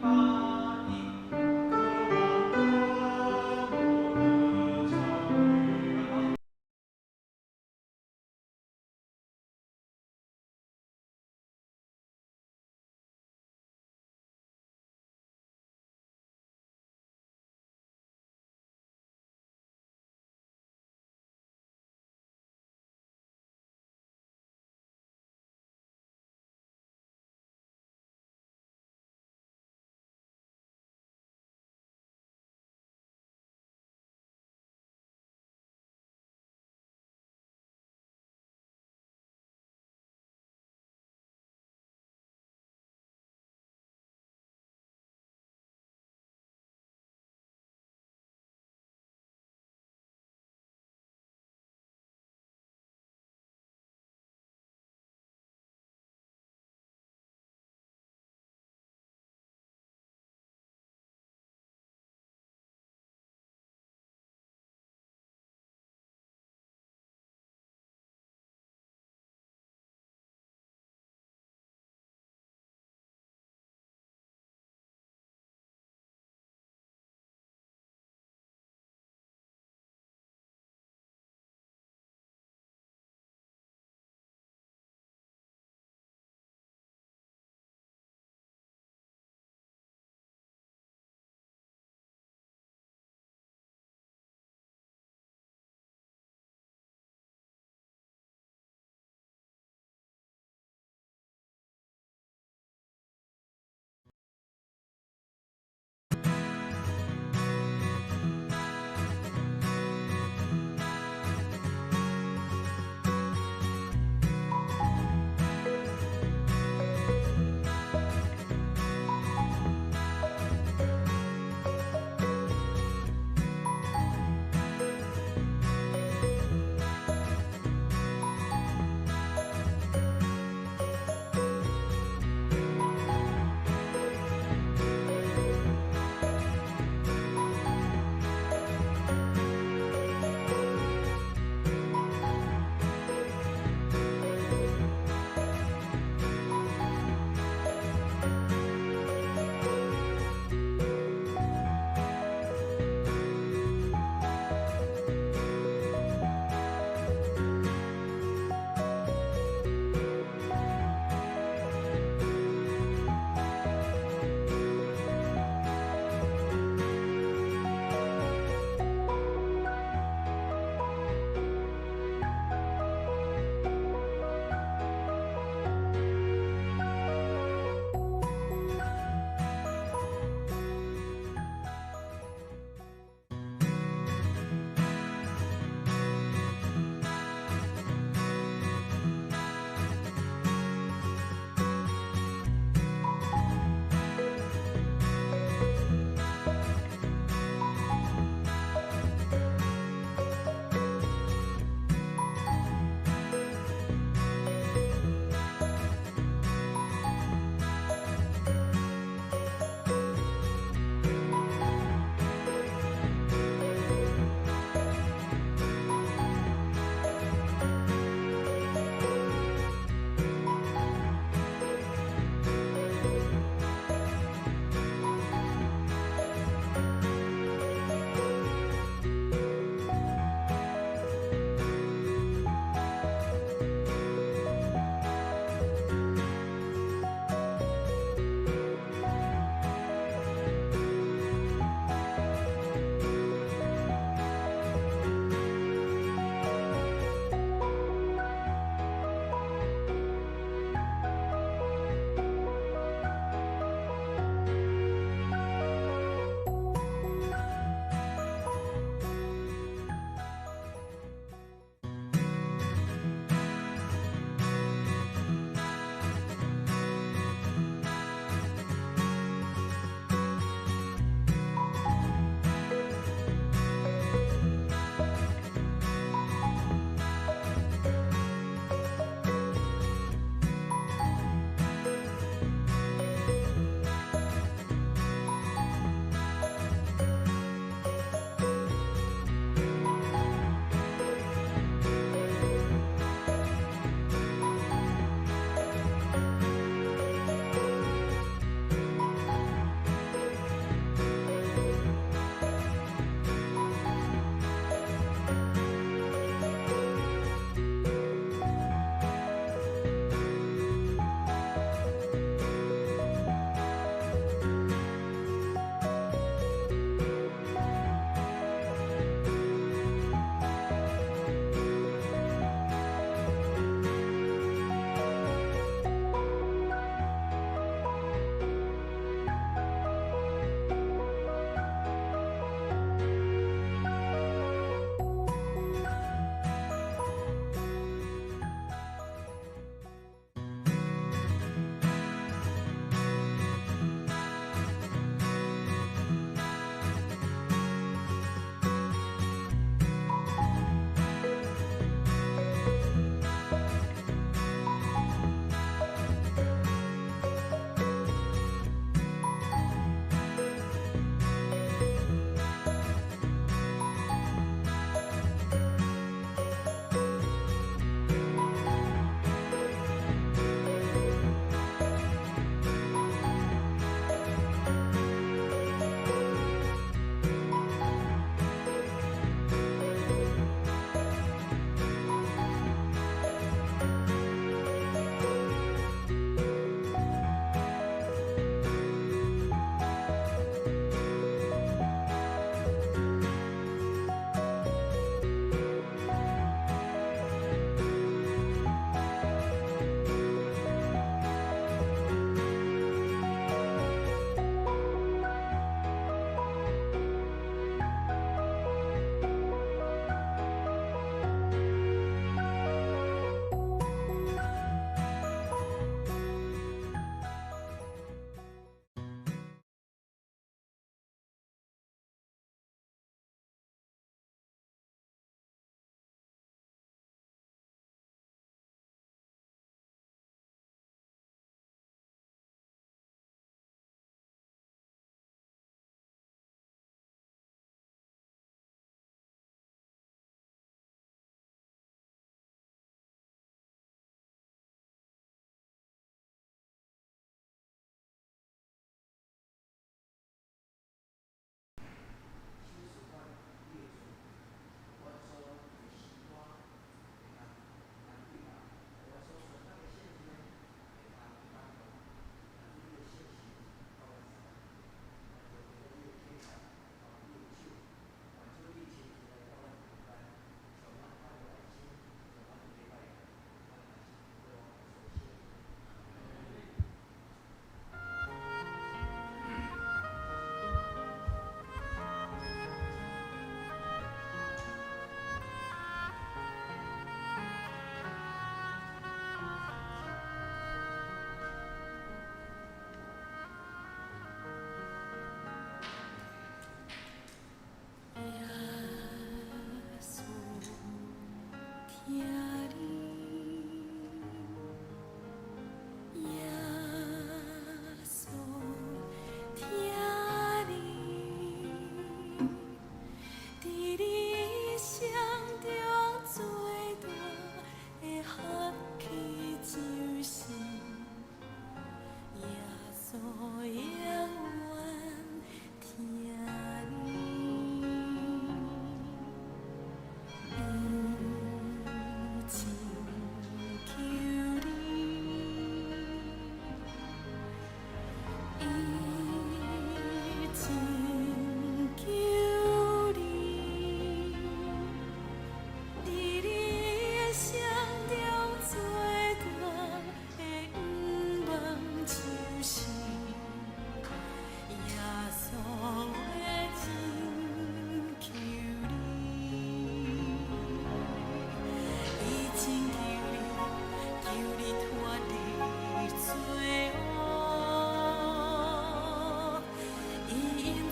281。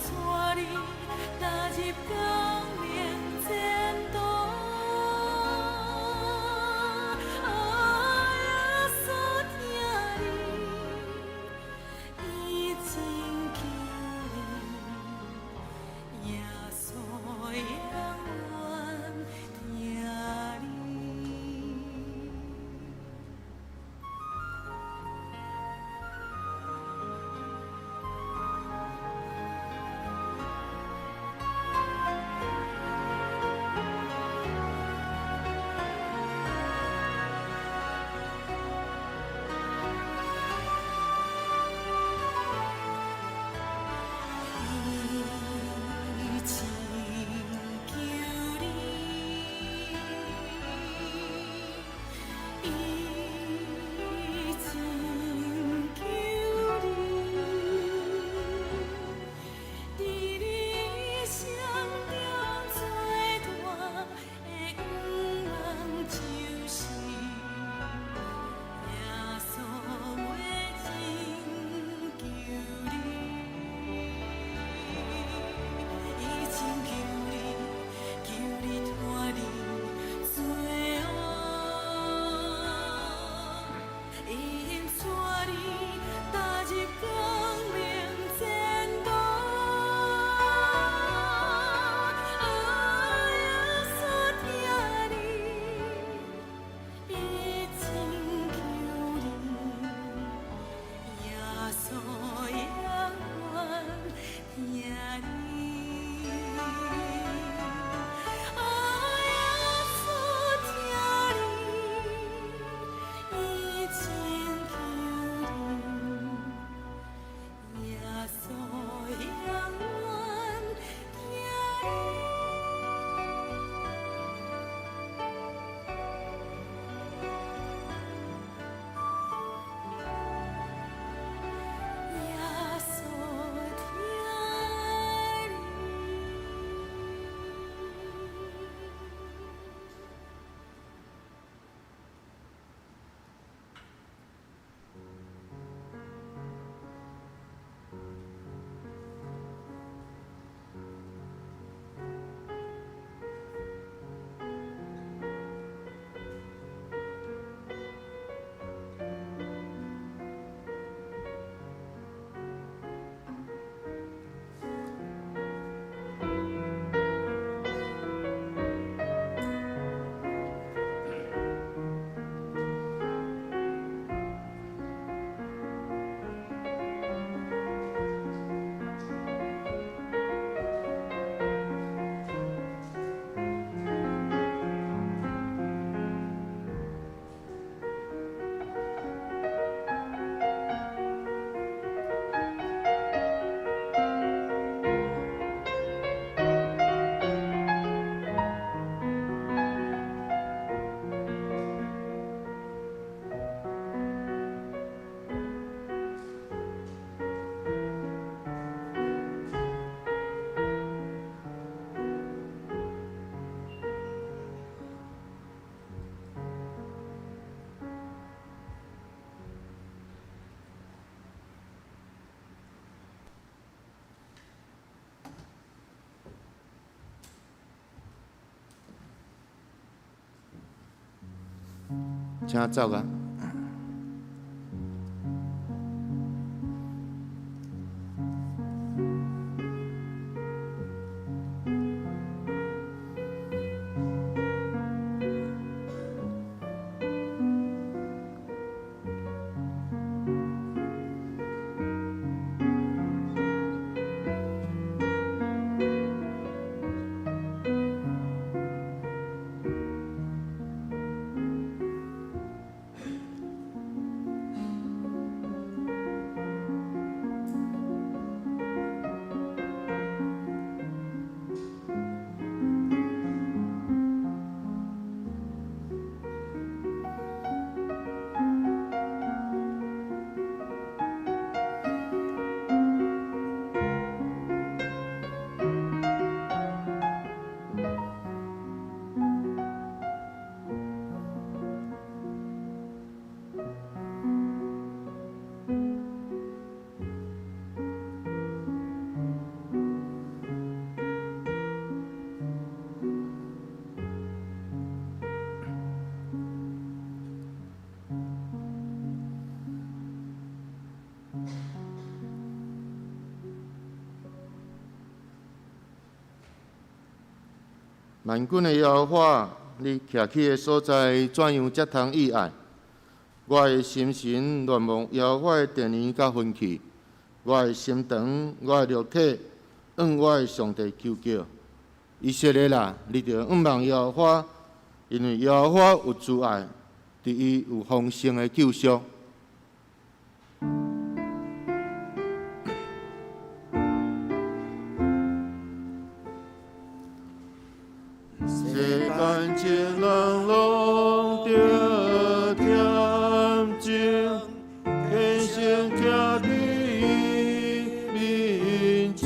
帶你踏入光明前途。啊，耶穌疼你，伊拯救你，耶穌永遠疼你。伊拯救你，伊拯救你，佇你一生中最大的願望就是耶穌欲拯救你，伊拯救你，救你脫離罪惡，伊帶你踏入光明前途。啊，耶穌疼你，伊拯救你，耶穌永遠疼你。啊，耶穌疼你，伊拯救你，耶穌永遠疼你。耶穌疼你。請走啊！萬軍的耶和華，你徛起的所在，怎樣才通意愛？我的心神戀慕耶和華的殿宇佮分氣，我的心腸，我的肉體，向我的上帝求叫。以色列啊，你著仰望耶和華，因為耶和華有慈愛，佇伊有豐盛的救贖。世間情人攏著恬靜，虔誠徛佇伊面前，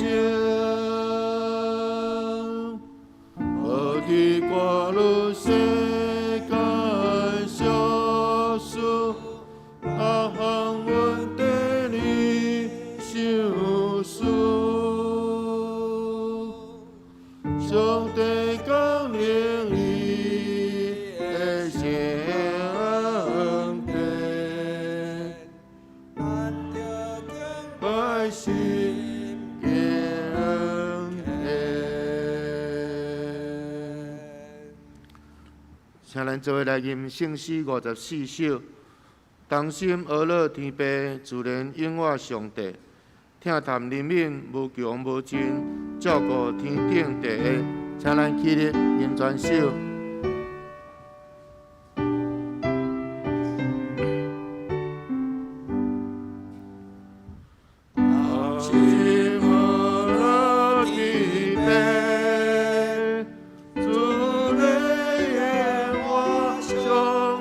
何其掛慮世間小事，逐項問題你想思。上帝降臨伊的聖殿，咱著敬拜心敬虔。請咱做伙來吟聖詩54首，同心阿樂天父，自然永活上帝，疼惜憐憫無窮無盡，照顧天頂地下，請咱起立吟全首。同心阿樂天父，主霊活上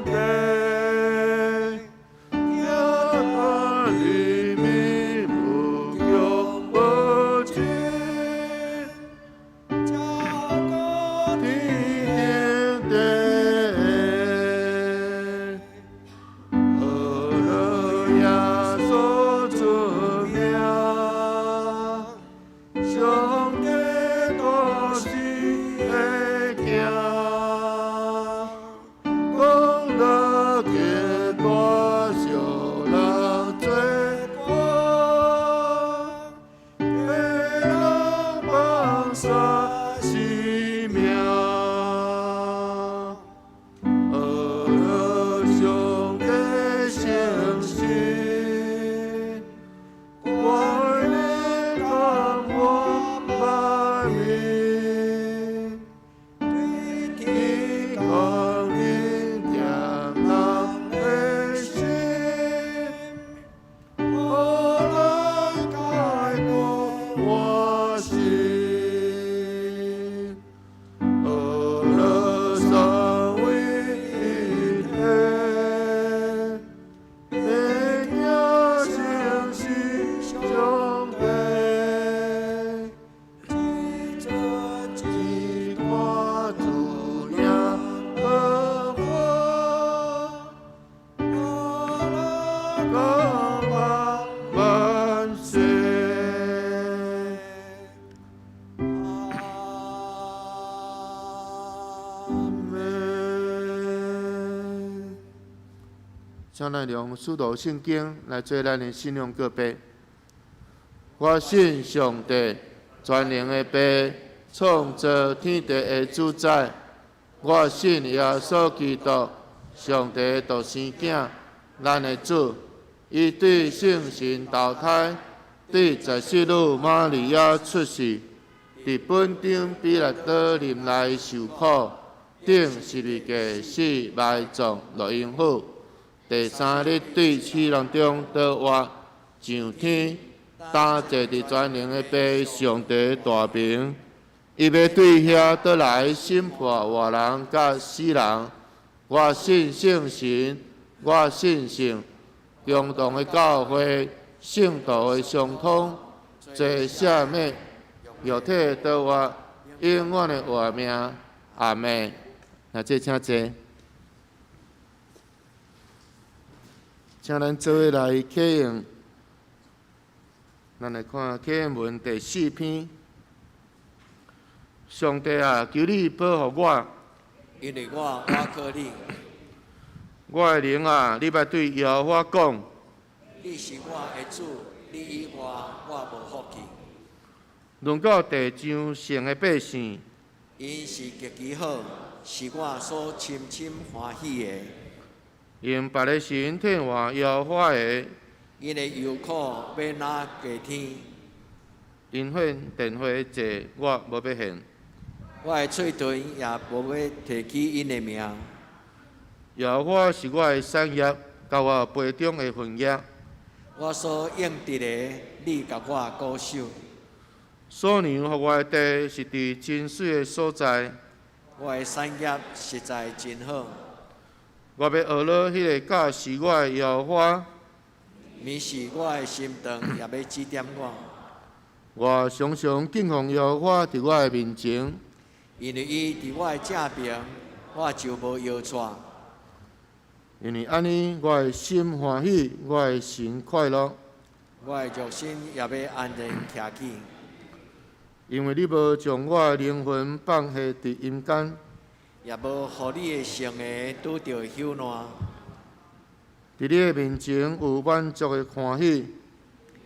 帝，疼憐憫無窮無盡，照顧天頂地下，阿樂耶穌出名，上帝大事的行，講樂極大小人做官，替人放下生命。阿樂上帝誠實，關憐感我萬民，對天天降臨疼人的心，予咱解救活死。阿樂三位一體，天誠實上帝，一尊一掛主耶和華，阿樂感萬世。阿門。請咱用使徒信經來做咱的信仰告白。我信上帝，全能的父，創造天地的主宰。我信耶穌基督，上帝的獨生囝，咱的主。伊對聖神投胎，對十四女瑪利亞出世，佇本張彼拉多任內受苦，釘十字架死埋葬落陰府。第三日對死人中復活，上天，擔坐佇全能的父上帝大明。伊欲對遐倒來審判活人佮死人。我信聖神，我信聖共同的教會，聖徒的相通，罪赦免，肉體的復活，永遠的活命。阿們。來，這請坐。請咱做伙來啟用，咱來看啟用文第四篇。上帝啊，求你保護我，因為我倚靠你，我的靈啊，你欲對耶和華講，你是我的主，你以外我無福氣。論到地上聖的百姓， 𪜶是極其好，是我所深深歡喜的。用別个神替換耶和華的，𪜶的憂苦欲若過天。𪜶獻奠火的祭，我無欲獻。我的喙唇也無欲提起𪜶的名。耶和華是我的產業，佮我杯中的份額。我所應得的，你共我保守。所量予我的地是佇真媠的所在。我的產業實在真好。我欲學咾彼个教示我的耶和華。毋是我的心腸也欲指點我。我常常敬奉耶和華佇我的面前。因為伊佇我的正爿，我就無搖掣。因為按呢，我的心歡喜，我的神快樂。我的肉身也欲安然徛起。因為你無將我的靈魂放下佇陰間，也無予你的聖的拄著朽爛。佇你的面前有滿足的歡喜，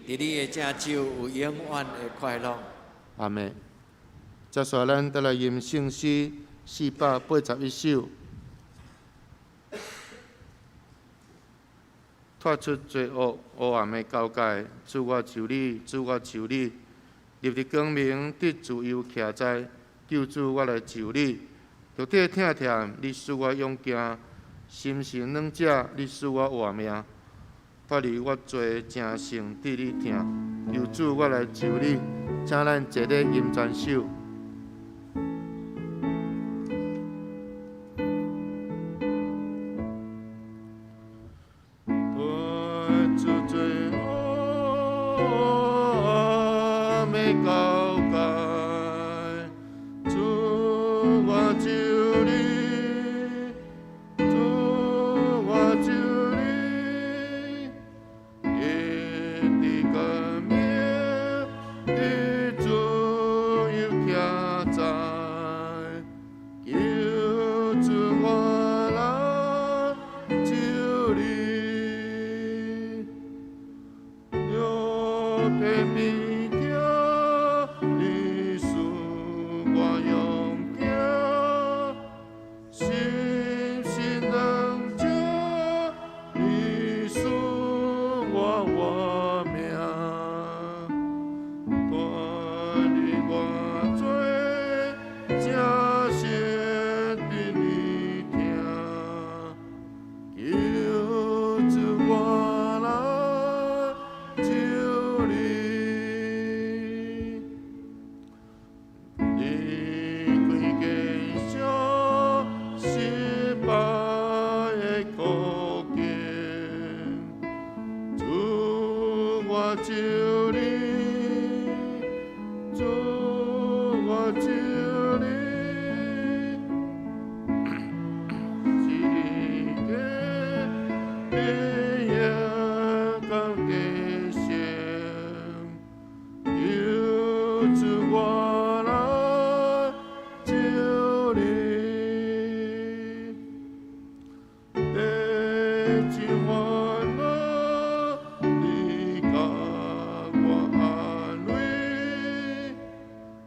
佇你的正手有永遠的快樂。阿們。接續咱再來吟聖詩481首，脫出罪惡黑暗的交界，主我求你，主我求你，入佇光明得自由徛在，救主我來求你，肉體疼痛，你使我勇健，心神軟弱，你使我活命，脫離我罪成聖得你疼，求主我來求你，請咱齊咧吟全首。脫出罪惡暗的交界，主我求你，主我求你，入佇光明得自由徛在，求主我來求你。肉體變疼，你使我勇健，心神軟弱，你使我活命，脫離我罪，成聖得你疼，求主我來求你。離開堅強失敗的苦境，主我求你，主我求你，是你的變更得勝，求主我來求你。地盡煩惱，你共我安慰；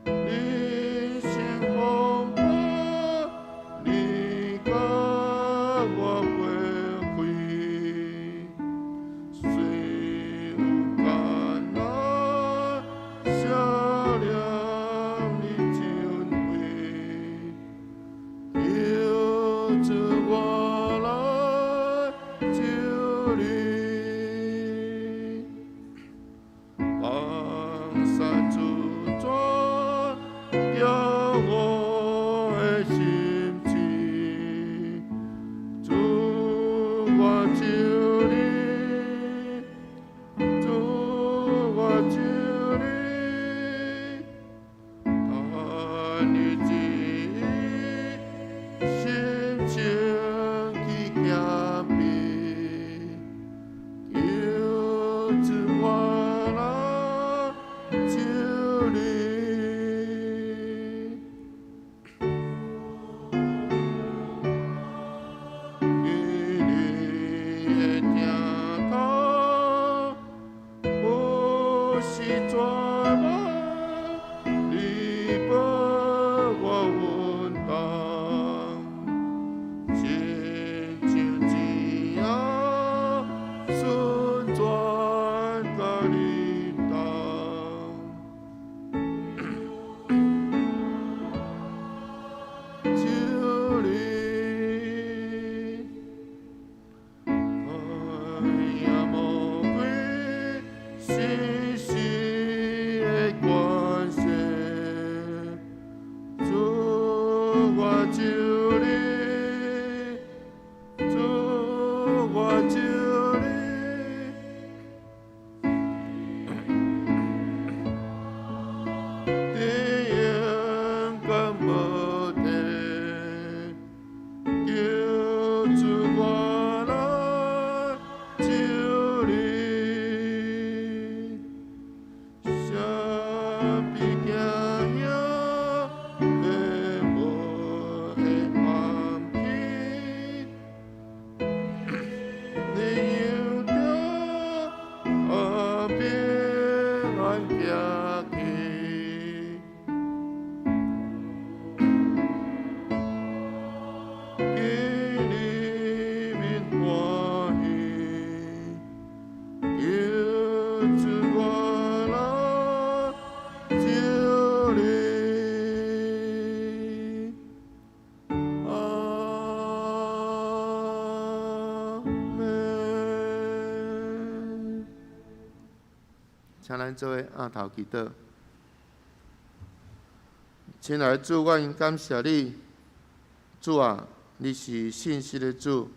人生風波，你共我撥開。雖有艱難，惜了必行遐的无会暗去，你有着平安行去。见你面欢喜，求主我来救你。阿们。请咱做伙按头祈祷。亲爱的主，我感谢你，主啊，你是信实的主，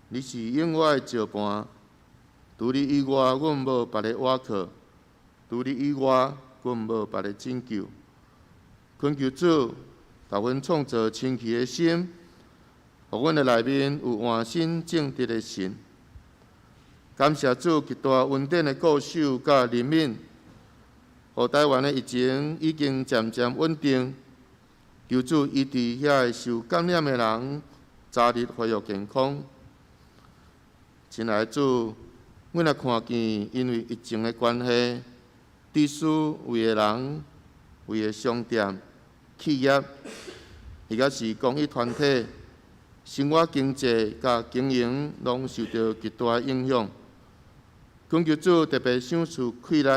你是永远的石磐。除你以外，阮无别个倚靠；除你以外，阮无别个拯救。恳求主，予阮创造清气的心，予阮的内面有换新正直的神。感谢主极大恩典的顾守佮怜悯，予台湾的疫情已经渐渐稳定。求主医治遐个受感染的人，早日恢复健康。亲爱的主，阮也看见，因为疫情的关系，伫私位的人、位的商店、企业，或者是公益团体，生活经济佮经营拢受著极大的影响。恳求主特别赏赐气力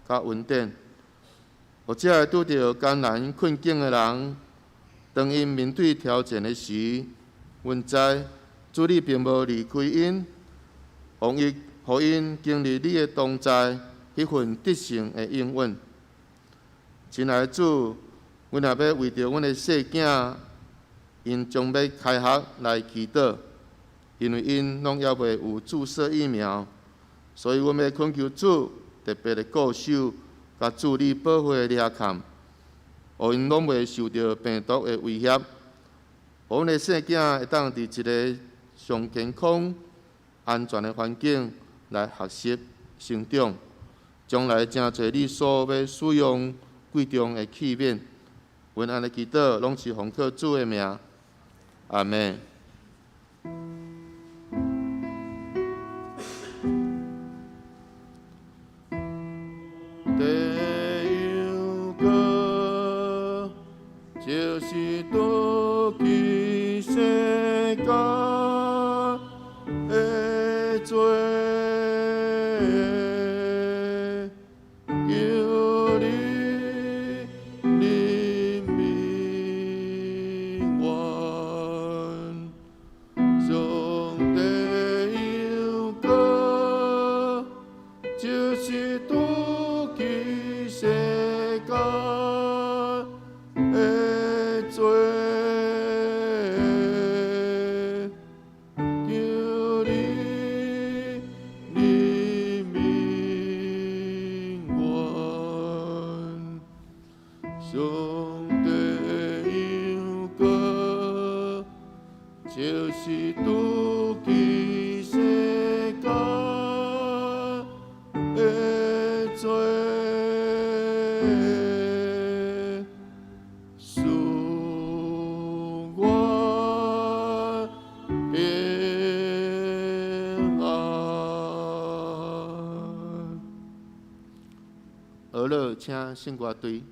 佮恩典，予这个拄著艰难困境的人，当𪜶面对挑战的时，阮知主你并无离开𪜶，予𪜶经历你的同在，彼份得胜的应允。亲爱的主，阮也欲为著阮的细囝，𪜶将欲开学来祈祷，因为𪜶拢犹未有注射疫苗，所以阮欲恳求主特别的顾守，佮主你保护的抓鴟，予𪜶拢袂受著病毒的威胁，予阮的细囝会当伫一个上健康、安全的环境来学习、成长，将来成做你所欲使用贵重的器皿。阮按呢祈祷，拢是奉靠主的名，阿们。第一个就是夺去世间的罪，求你怜悯阮，上帝羊羔，就是夺去世间的罪，求你怜悯阮，上帝羊羔，就是夺去世间的罪，赐阮平安。俄勒，请圣歌队。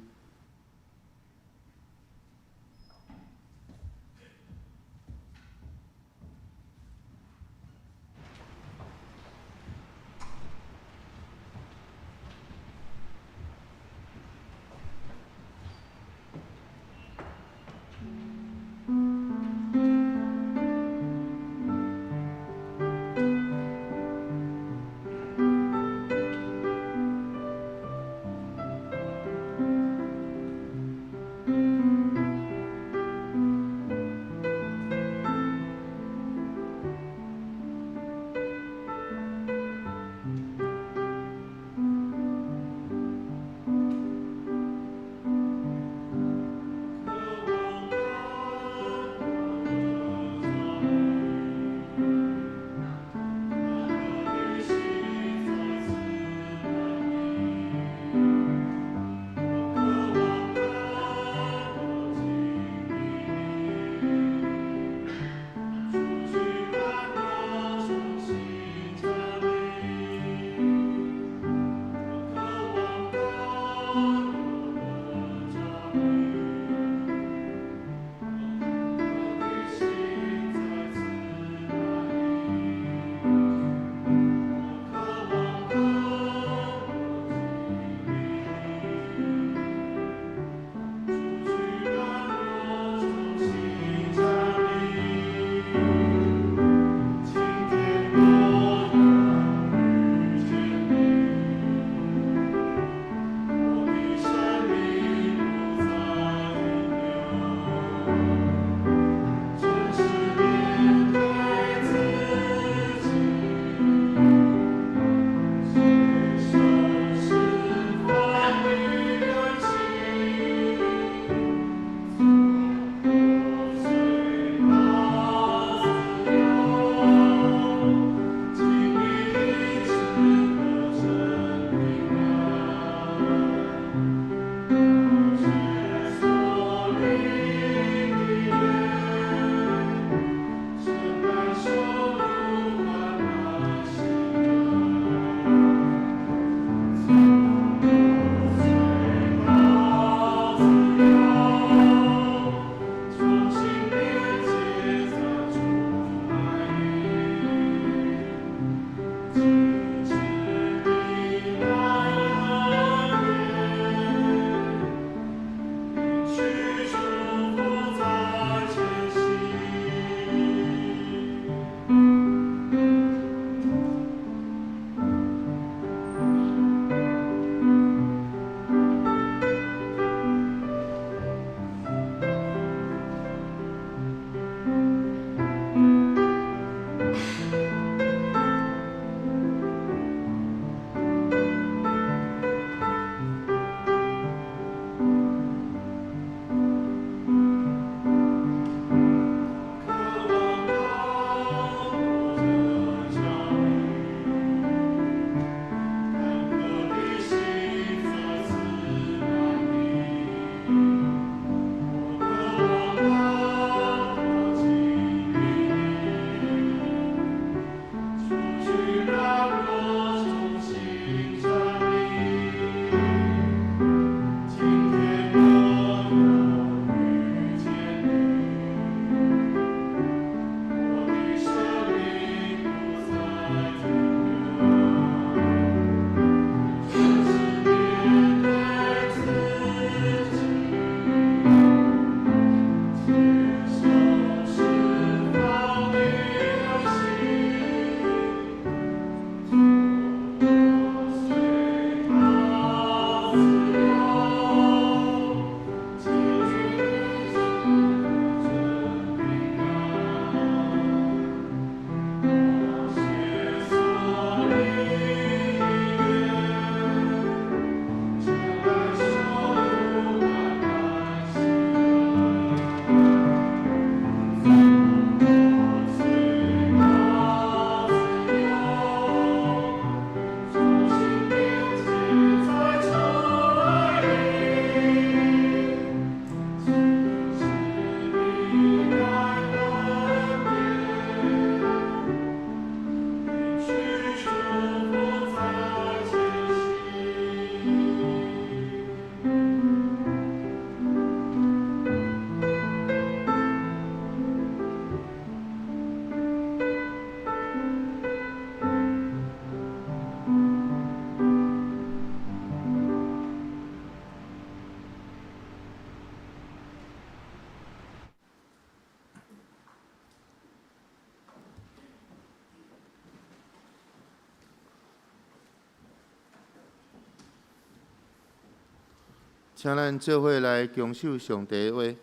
請咱做伙來恭守上帝的話。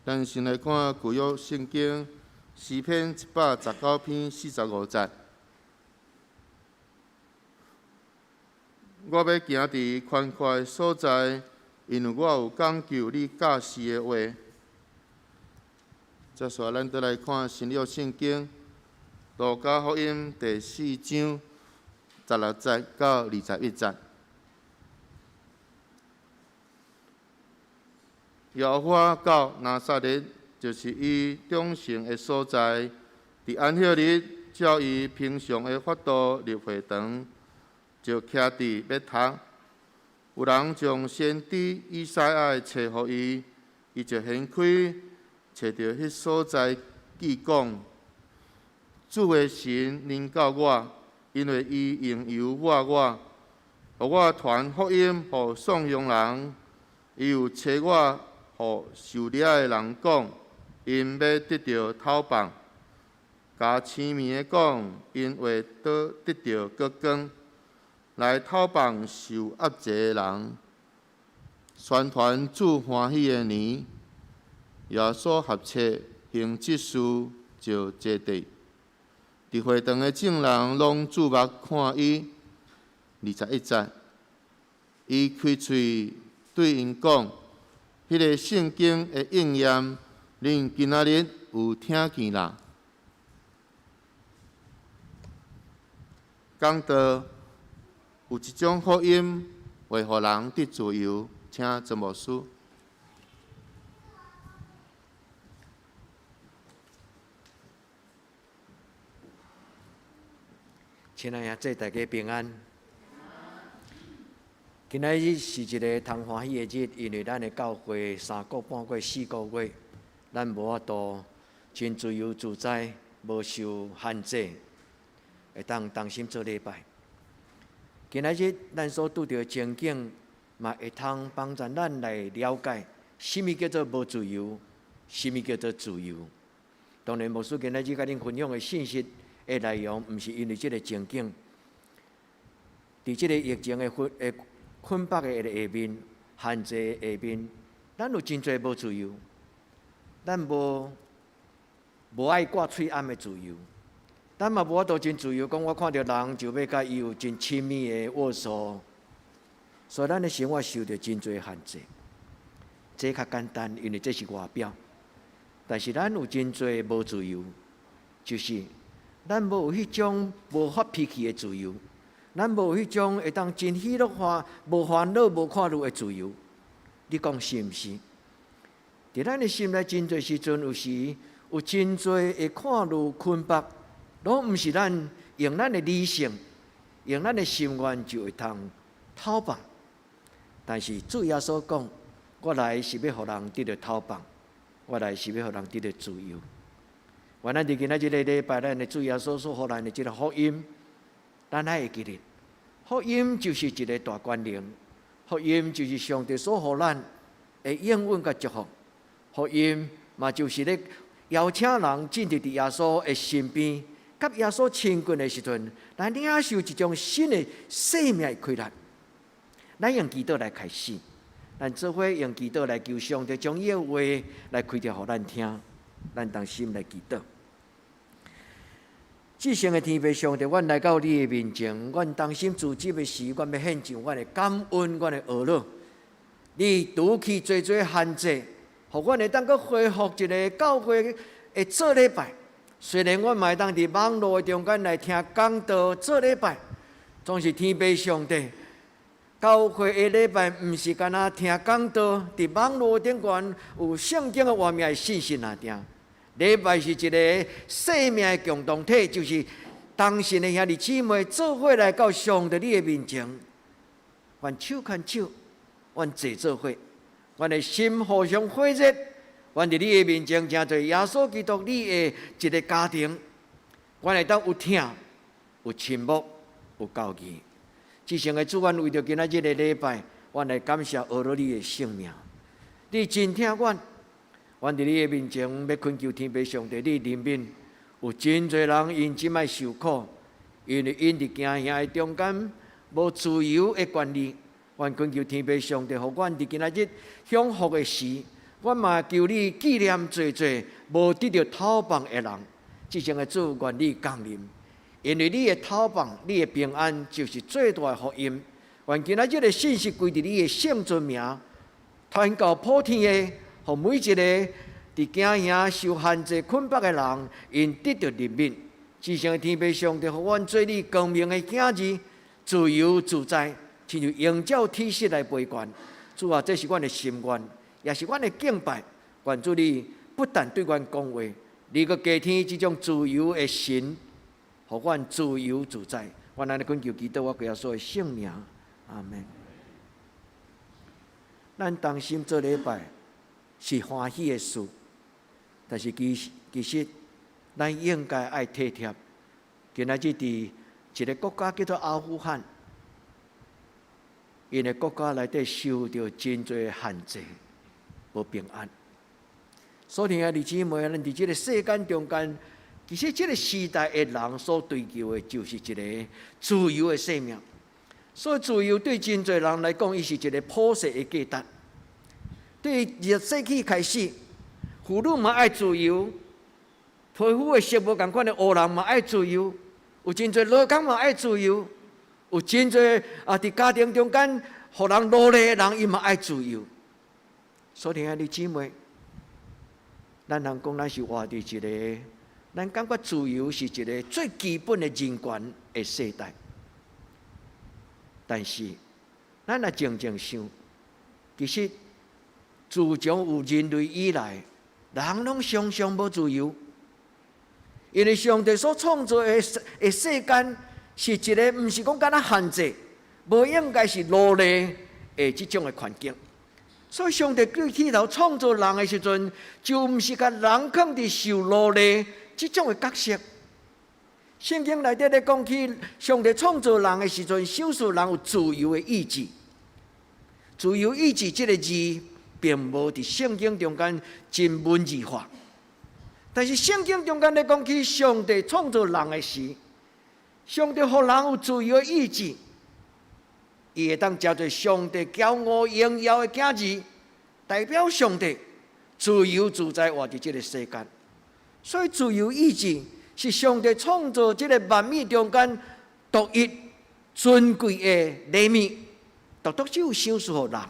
咱先來看舊約聖經詩篇119篇45節。我欲行佇寬闊的所在，因為我有講究你教示的話。接續咱閣來看新約聖經路加福音第四章16節到21節。耶和華到拿撒勒，就是伊長成的所在。佇安息日，照伊平常的法度入會堂，就徛佇欲讀。有人將先知以賽亞的冊予伊，伊就掀開，揣著彼所在記講：主的神臨到我，因為伊用油抹我，予我傳福音予喪養人。伊又差我予受掠的人講，𪜶欲得著透放；共癡迷的講，𪜶會得著閣光，來透放受壓制的人，宣傳主歡喜的年。耶穌合冊行這事，就坐地。佇會堂的眾人攏注目看伊。21節，伊開喙對𪜶講：彼个聖經的應驗，恁今仔日有聽見啦。講道有一種福音會予人得自由，請曾牧師。親愛的兄弟，大家平安。今仔日是一个通歡喜的日，因為咱的教會三個半月、四個月，咱無法度真自由自在，無受限制，會當同心做禮拜。今仔日咱所拄著的情景，嘛會通幫助咱來了解，啥物叫做無自由，啥物叫做自由。當然，牧師今仔日共恁分享的信息的內容，毋是因為這个情景，佇這个疫情的困縛的下面，限制的下面，咱有真濟無自由，咱無愛掛喙罨的自由，咱嘛無法度真自由，講我看著人就欲共伊有真親密的握手，所以咱的生活受著真濟限制。這較簡單，因為這是外表，但是咱有真濟無自由，就是咱無有彼種無發脾氣的自由。咱無彼種會當真喜樂化、無煩惱、無看路的自由，你講是毋是？佇咱的心內，真濟時陣有時有真濟會看路困縛，攏毋是咱用咱的理性、用咱的心願就會通透放。但是主耶穌講：我來是欲予人得著透放，我來是欲予人得著自由。原來佇今仔這個禮拜，咱的主耶穌所予咱的這个福音。咱愛會記得，福音就是一个大權能，福音就是上帝所予咱的應允佮祝福，福音嘛就是咧邀請人進入佇耶穌的身邊，佮耶穌親近的時陣，來領受一種新的生命的氣力。咱用祈禱來開始，咱做伙用祈禱來求上帝將伊的話來開著予咱聽，咱同心來祈禱。至聖的天父上帝，阮來到你的面前，阮同心聚集的時，阮欲獻上阮的感恩，阮的呵咾。你除去濟濟限制，予阮會當閣恢復一个教會的做禮拜。雖然阮嘛會當佇網路的中間來聽講道做禮拜，總是天父上帝，教會的禮拜毋是干焦聽講道，佇網路頂懸有聖經的畫面的信息爾定。禮拜是一个生命的共同體，就是同信的兄弟姊妹做伙來到上帝你的面前，阮手牽手，阮坐做伙，阮的心互相火熱，阮佇你的面前成做耶穌基督你的一个家庭，阮會當有疼、有親睦、有交誼。至聖的主，阮為著今仔這个禮拜，阮來感謝呵咾你的聖名，你真疼阮。阮佇你的面前，欲懇求天父上帝，你憐憫有真濟人，𪜶這擺受苦，因為𪜶佇驚嚇的中間無自由的權利。願懇求天父上帝，予阮佇今仔日享福的時，阮嘛求你紀念濟濟無得著透放的人。至聖的主，願你降臨，因為你的透放，你的平安就是最大的福音。願今仔日的信息歸佇你的聖尊名，傳到普天的，予每一个佇驚嚇受限制捆綁的人，𪜶得著憐憫。至聖的天父上帝，予阮做你光明的囝兒，自由自在，親像鷹鳥體質來飛懸。主啊，這是阮的心願，也是阮的敬拜。願主你不但對阮講話，你閣加添這種自由的神，予阮自由自在。阮按呢懇求祈禱，我耶穌的聖名，阿門。咱同心做禮拜是歡喜的事，但是其實咱應該愛體貼。今仔日佇一个國家叫做阿富汗，𪜶的國家內底受著真濟限制，無平安。所以兄弟姊妹，咱佇這个世間中間，其實這个時代的人所追求的，就是一个自由的生命。所以自由對真濟人來講，伊是一个普世的價值。對20世紀開始，婦女嘛愛自由，皮膚的色無仝款的黑人嘛愛自由，有真濟勞工嘛愛自由，有真濟啊佇家庭中間予人奴隸的人，伊嘛愛自由。所以兄弟姊妹，咱人講咱是活佇一个，咱感覺自由是一个最基本的人權的世代。但是，咱若靜靜想，其實自從有人類以來，人攏常常無自由，因為上帝所創造的世間是一个，毋是講敢若限制，無應該是奴隸的這種的環境。所以上帝對起頭創造人的時陣，就毋是共人囥佇受奴隸這種的角色。聖經內底咧講起，上帝創造人的時陣，賞賜人有自由的意志。自由意志這个字，並無佇聖經中間真文字化。但是聖經中間咧講起，上帝創造人的時，上帝予人有自由的意志，伊會當成做上帝驕傲榮耀的囝兒，代表上帝自由自在活佇這个世間。所以自由意志是上帝創造這个萬物中間獨一尊貴的禮物，獨獨只有賞賜予人。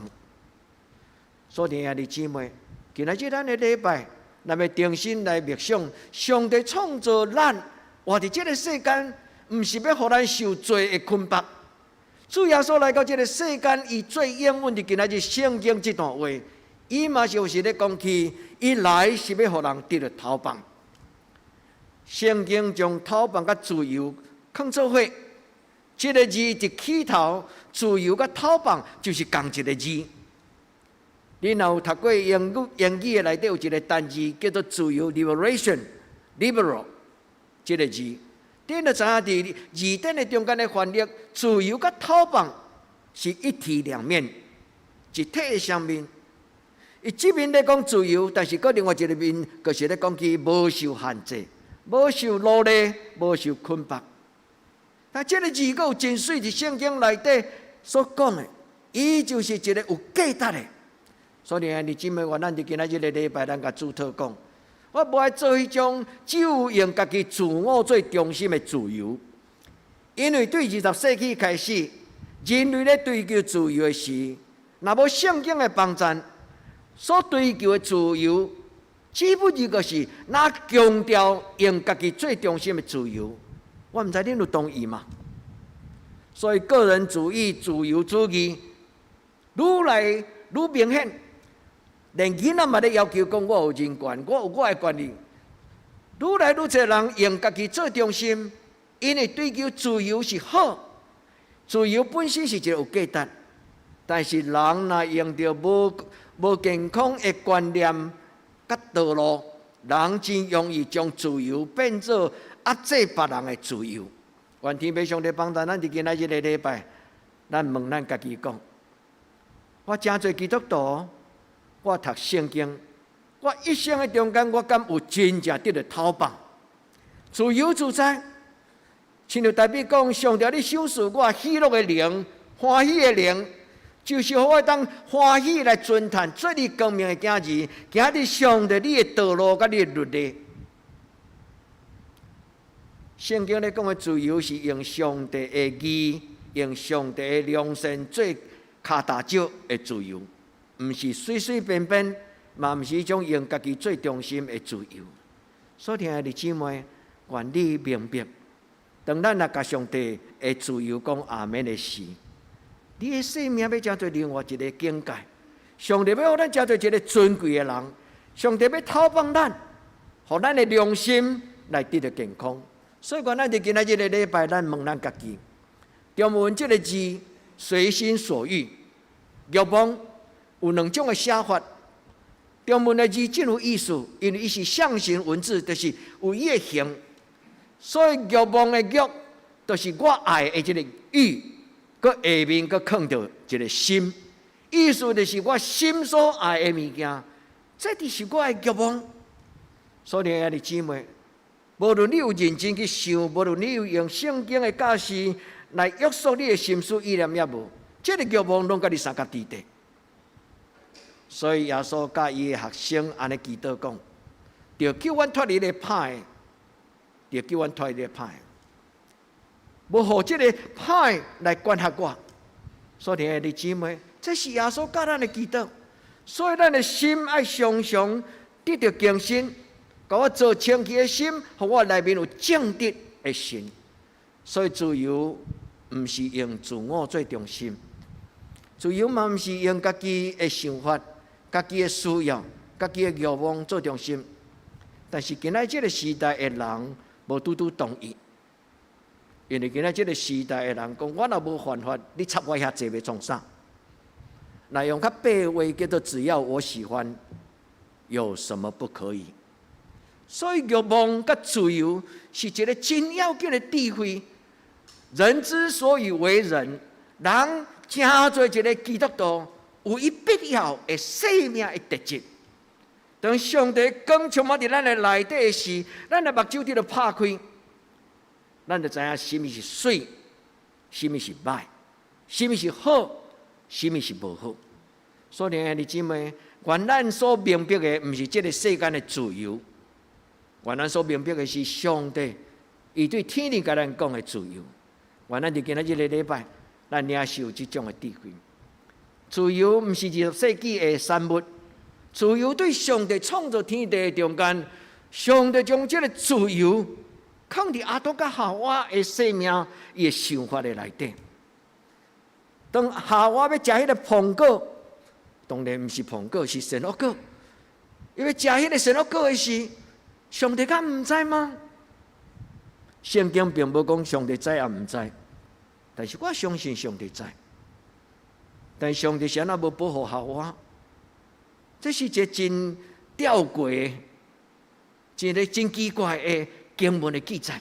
所以兄弟姊妹，今仔日咱的禮拜，咱欲重新來默想，上帝創造咱活佇這个世間，毋是欲予咱受罪的捆綁。主耶穌來到這个世間，伊最應允佇今仔日聖經這段話，伊嘛就是咧講起，伊來是欲予人得著透放。聖經將透放佮自由囥做伙，這个字一起頭，自由佮透放就是仝一个字。你若有讀過英語，英語的內底有一个單字叫做自由（liberation），liberal 這个字，恁就知影佇字典的中間的翻譯，自由佮透放是一體兩面，一體的雙面。伊這面咧講自由，但是閣另外一个面，就是咧講起無受限制、無受奴隸、無受捆綁。但這个字閣有真媠，佇聖經內底所講的，伊就是一个有價值的。所以兄弟姊妹，願咱佇今仔日个禮拜，咱共主禱講，我無愛做彼種只有用家己自我做中心的自由，因為對20世紀開始，人類咧追求自由的時，若無聖經的幫贊，所追求的自由，只不過就是若強調用家己做中心的自由。我毋知恁有同意嗎？所以個人主義、自由主義愈來愈明顯，連囡仔嘛咧要求講我有人權，我有我的權利。愈來愈濟人用家己做中心，因為追求自由是好，自由本身是一个有價值，但是人若用著無健康的觀念佮道路，人真容易將自由變做壓制別人的自由。願天父上帝幫助咱佇今仔日个禮拜，咱問咱家己講：我誠濟基督徒，我讀聖經，我一生的中間，我敢有真正得著透放、自由自在？親像大衛講，上帝你賞賜我喜樂的靈、歡喜的靈，就是予我會當歡喜來尊嘆，做你光明的囝兒，行佇上帝你的道路佮你的律例。聖經咧講的自由是用上帝的義，用上帝的良善做跤踏石的自由，毋是隨隨便便，嘛毋是彼種用家己做中心的自由。所以，兄弟姊妹，願你明白，當咱若共上帝的自由講阿們的時，你的生命欲成做另外一个境界。上帝欲予咱成做一个尊貴的人，上帝欲透放咱，予咱的良心來得著健康。所以講，咱佇今仔日這个禮拜，咱問咱家己，中文這个字“隨心所欲”，欲望有兩種的寫法。中文的字真有意思，因為伊是象形文字，就是有伊的形。所以欲望的欲，就是我愛的這个欲，閣下面閣囥著一个心，意思就是我心所愛的物件，這就是我的欲望。所以兄弟姊妹，無論你有認真去想，無論你有用聖經的教示來約束你的心思意念也無，這个欲望攏佮你相共佇底。所以耶穌佮伊的學生按呢祈禱講：著救阮脫離彼个歹的，著救阮脫離彼个歹的，無予這个歹來管轄我。所以兄弟姊妹，這是耶穌教咱的祈禱。所以咱的心愛常常得著更新，共我做清氣的心，予我內面有正直的心。所以自由毋是用自我做中心，自由嘛毋是用家己的想法、家己的需要、家己的欲望做中心。但是今仔這个時代的人無拄拄同意，因為今仔這个時代的人講，我若無犯法，你插我遐濟欲創啥？若用較白話叫做只要我喜歡，有什麼不可以？所以欲望佮自由是一个真要緊的智慧。人之所以為人，人成做一个基督徒，有伊必要的生命的特質。當上帝光充滿佇咱的內底的時，咱的目睭得著拍開，咱就知影啥物是媠，啥物是歹，啥物是好，啥物是無好。所以，兄弟姊妹，願咱所明白的，毋是這个世間的自由，願咱所明白的是上帝伊對天頂共咱講的自由。願咱佇今仔這个禮拜，咱領受這種的智慧。自由毋是20世紀的產物，自由對上帝創造天地的中間，上帝將這个自由囥佇亞當佮夏娃的生命伊的想法的內底。當夏娃欲食彼个蘋果，當然毋是蘋果，是善惡果。伊欲食彼个善惡果的時，上帝敢毋知嗎？聖經並無講上帝知抑毋知，但是我相信上帝知。但上帝是按怎無保護夏娃？這是一個真吊詭、一个真奇怪的經文的記載。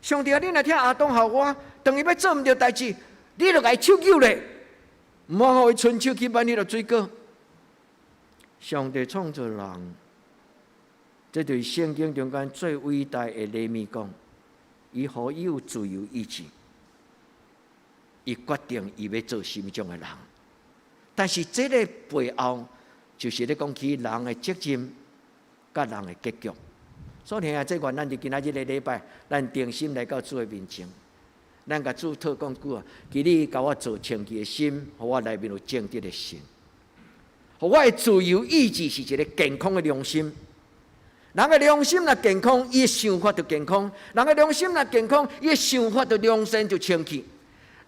上帝啊，你若疼亞當夏娃，當伊欲做毋著代誌，你就共伊手揪咧，毋好予伊伸手去挽彼个水果。上帝創造人，這就是聖經中間最偉大的禮物講，伊予伊有自由意志，伊決定伊欲做啥物種的人。但是這个背後，就是咧講起人的責任，佮人的結局。所以兄弟，這願咱佇今仔這个禮拜，咱定心來到主的面前，咱共主禱告講主啊，求你共我做清氣的心，予我內面有正直的心，予我的自由意志是一个健康的良心。人的良心若健康，伊的想法就健康；人的良心若健康，伊的想法就良善就清氣。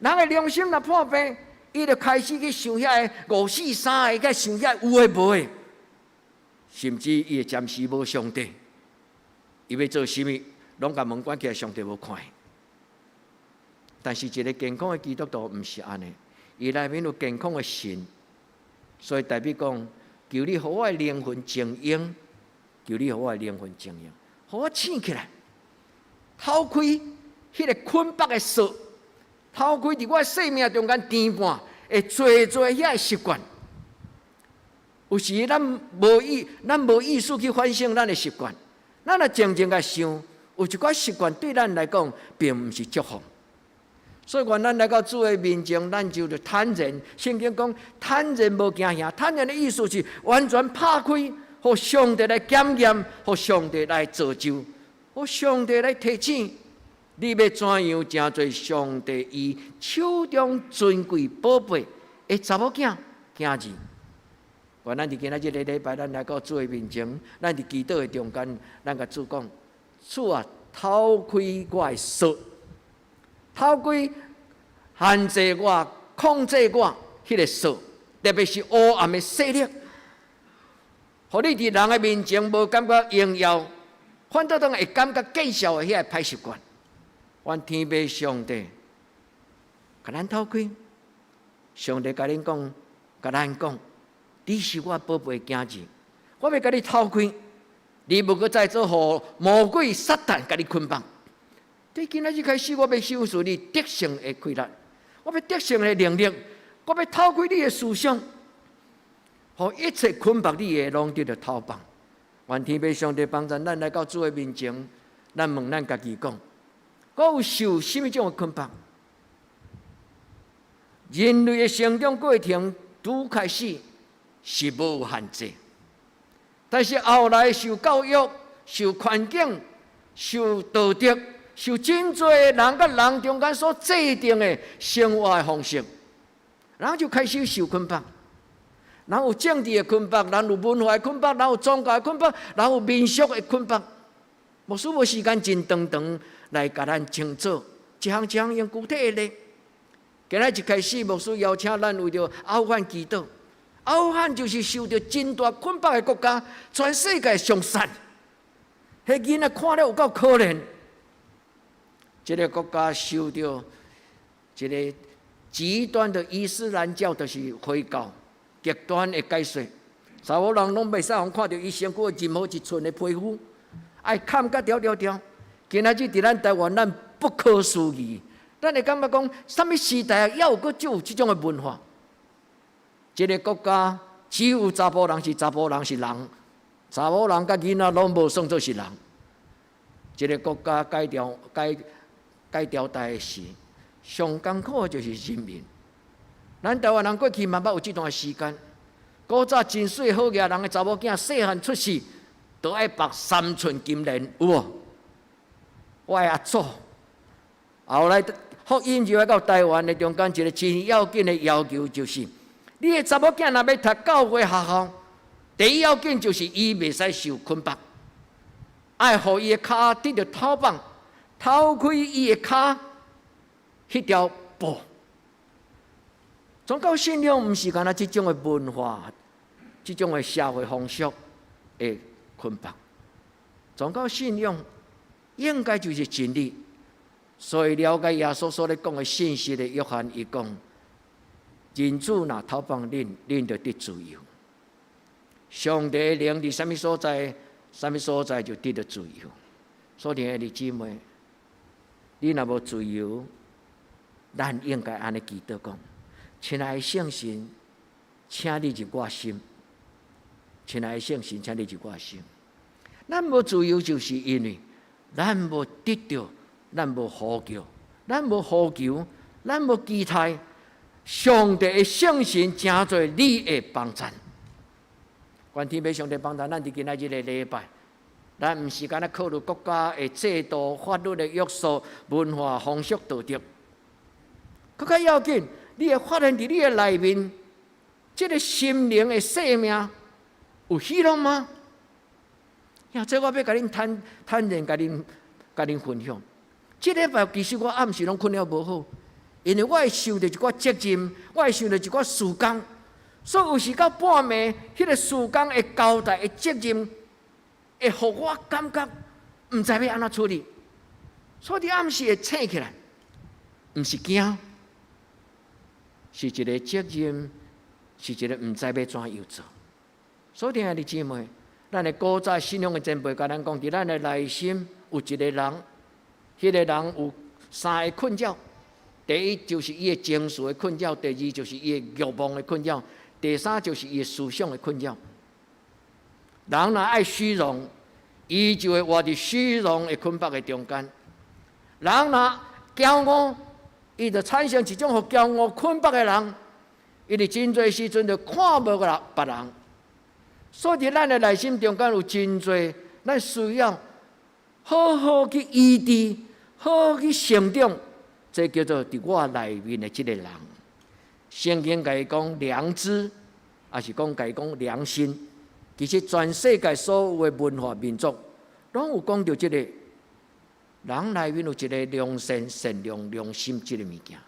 人的良心若破病，伊就開始去想遐个五四三个，去想遐有的無的，甚至伊會暫時無上帝，伊欲做啥物，攏共門關起來，上帝無看。但是一个健康的基督徒毋是按呢，伊內面有健康的神，所以大衛講：求你予我的靈魂靜養，求你予我的靈魂靜養，予我醒起來，透開彼个捆綁的鎖。透開佇我的生命中間牽絆，會濟濟遐个習慣。有時咱無意，咱無意識去反省咱的習慣。咱若靜靜共想，有一寡習慣對咱來講，並毋是祝福。所以願咱來到主的面前，咱就著坦然。聖經講坦然無驚嚇，坦然的意思是完全拍開，予上帝來檢驗，予上帝來造就，予上帝來提醒。你欲怎樣成做上帝伊手中尊貴寶貝的查某囝囝兒？願咱佇今仔這个禮拜，咱來到主的面前，咱佇祈禱的中間，咱共主講：主啊，透開我的鎖，透開限制我、控制我彼个鎖，特別是黑暗的勢力，予你佇人的面前無感覺榮耀，反倒當會感覺見笑的彼个歹習慣。願天父上帝，共咱透開，上帝共恁講，共咱講，你是我寶貝囝兒，我欲共你透開，你無閣再做予魔鬼撒旦共你捆綁。對今仔日開始，我欲賞賜你得勝的氣力，我欲得勝的能力，我欲透開你的思想，予一切捆綁你的攏得著透放。願天父上帝幫助咱來到主的面前，咱問咱家己講：我有受啥物種的捆綁？人類的成長過程拄開始是無限制，但是後來受教育、受環境、受道德、受真濟人佮人中間所制定的生活的方式，人就開始受捆綁。人有政治的捆綁，人有文化的捆綁，人有宗教的捆綁，人有民俗的捆綁。牧師無時間真長長來共咱清楚，一項一項用具體的例。今仔一開始，牧師邀請咱為著阿富汗祈禱。阿富汗就是受著真大捆綁的國家，全世界上散。彼囡仔看了有夠可憐。這个國家受著一个極端的伊斯蘭教，就是回教極端的解說。查某人攏袂使予看著伊身軀任何一寸的皮膚，愛崁甲牢牢牢。今仔日佇咱台灣，咱不可思議。咱會感覺講，啥物時代猶有閣有這種的文化？這个國家只有查埔人是查埔人是人，查某人佮囡仔攏無算做是人。這个國家改朝改改朝代的時，上艱苦的就是人民。咱台灣人過去嘛捌有這段時間，古早真細好額人的查某囝細漢出世，都愛縛三寸金蓮，有無？我的阿祖，後來福音入來到台灣的中間，一个真要緊的要求就是，你的查某囝若欲讀教會學校，第一要緊就是伊袂使受捆綁，愛予伊的跤得著透放，透開伊的跤彼條布。宗教信仰毋是干焦這種的文化、這種的社會風俗的捆綁。宗教信仰應該就是真理。所以了解耶穌所咧講的信息的約翰，伊講：人子若透放恁，恁就得自由。上帝的靈佇啥物所在，啥物所在就得著自由。所以，親愛的姊妹，你若無自由，咱應該按呢祈禱講：親愛的聖神，請你入我心。親愛的聖神，請你入我心。咱無自由，就是因為咱無得著，咱無呼叫，咱無呼求，咱無期待上帝的聖神成做你的幫贊。願天父上帝幫助咱佇今仔日的禮拜，咱毋是干焦考慮國家的制度、法律的約束、文化風俗道德，閣較要緊，你會發現佇你的內面，這个心靈的生命有喜樂嗎？呀，這我欲共恁坦坦然，共恁分享。這禮拜其實我暗時攏睏了無好，因為我會想著一寡責任，我會想著一寡事工，所以有時到半暝，彼个事工的交代的責任，會予我感覺毋知欲按怎處理，所以佇暗時會醒起來，毋是驚，是一个責任，是一个毋知欲怎樣做。所以，親愛的姊妹，咱的古早信仰的前輩共咱講，佇咱的內心有一个人，彼个人有三个困擾：第一就是伊的情緒的困擾；第二就是伊的慾望的困擾；第三就是伊的思想的困擾。人若愛虛榮，伊就會活佇虛榮的捆綁的中間；人若驕傲，伊就產生一種予驕傲捆綁的人，伊佇真濟時陣就看無人別人。所以佇咱的內心中間有真濟，咱需要好好去醫治，好好去成長，這叫做佇我內面的這个人。聖經共伊講良知，抑是講共伊講良心。其實全世界所有的文化民族，攏有講著這个人內面有一个良善、善良、良心這个物件。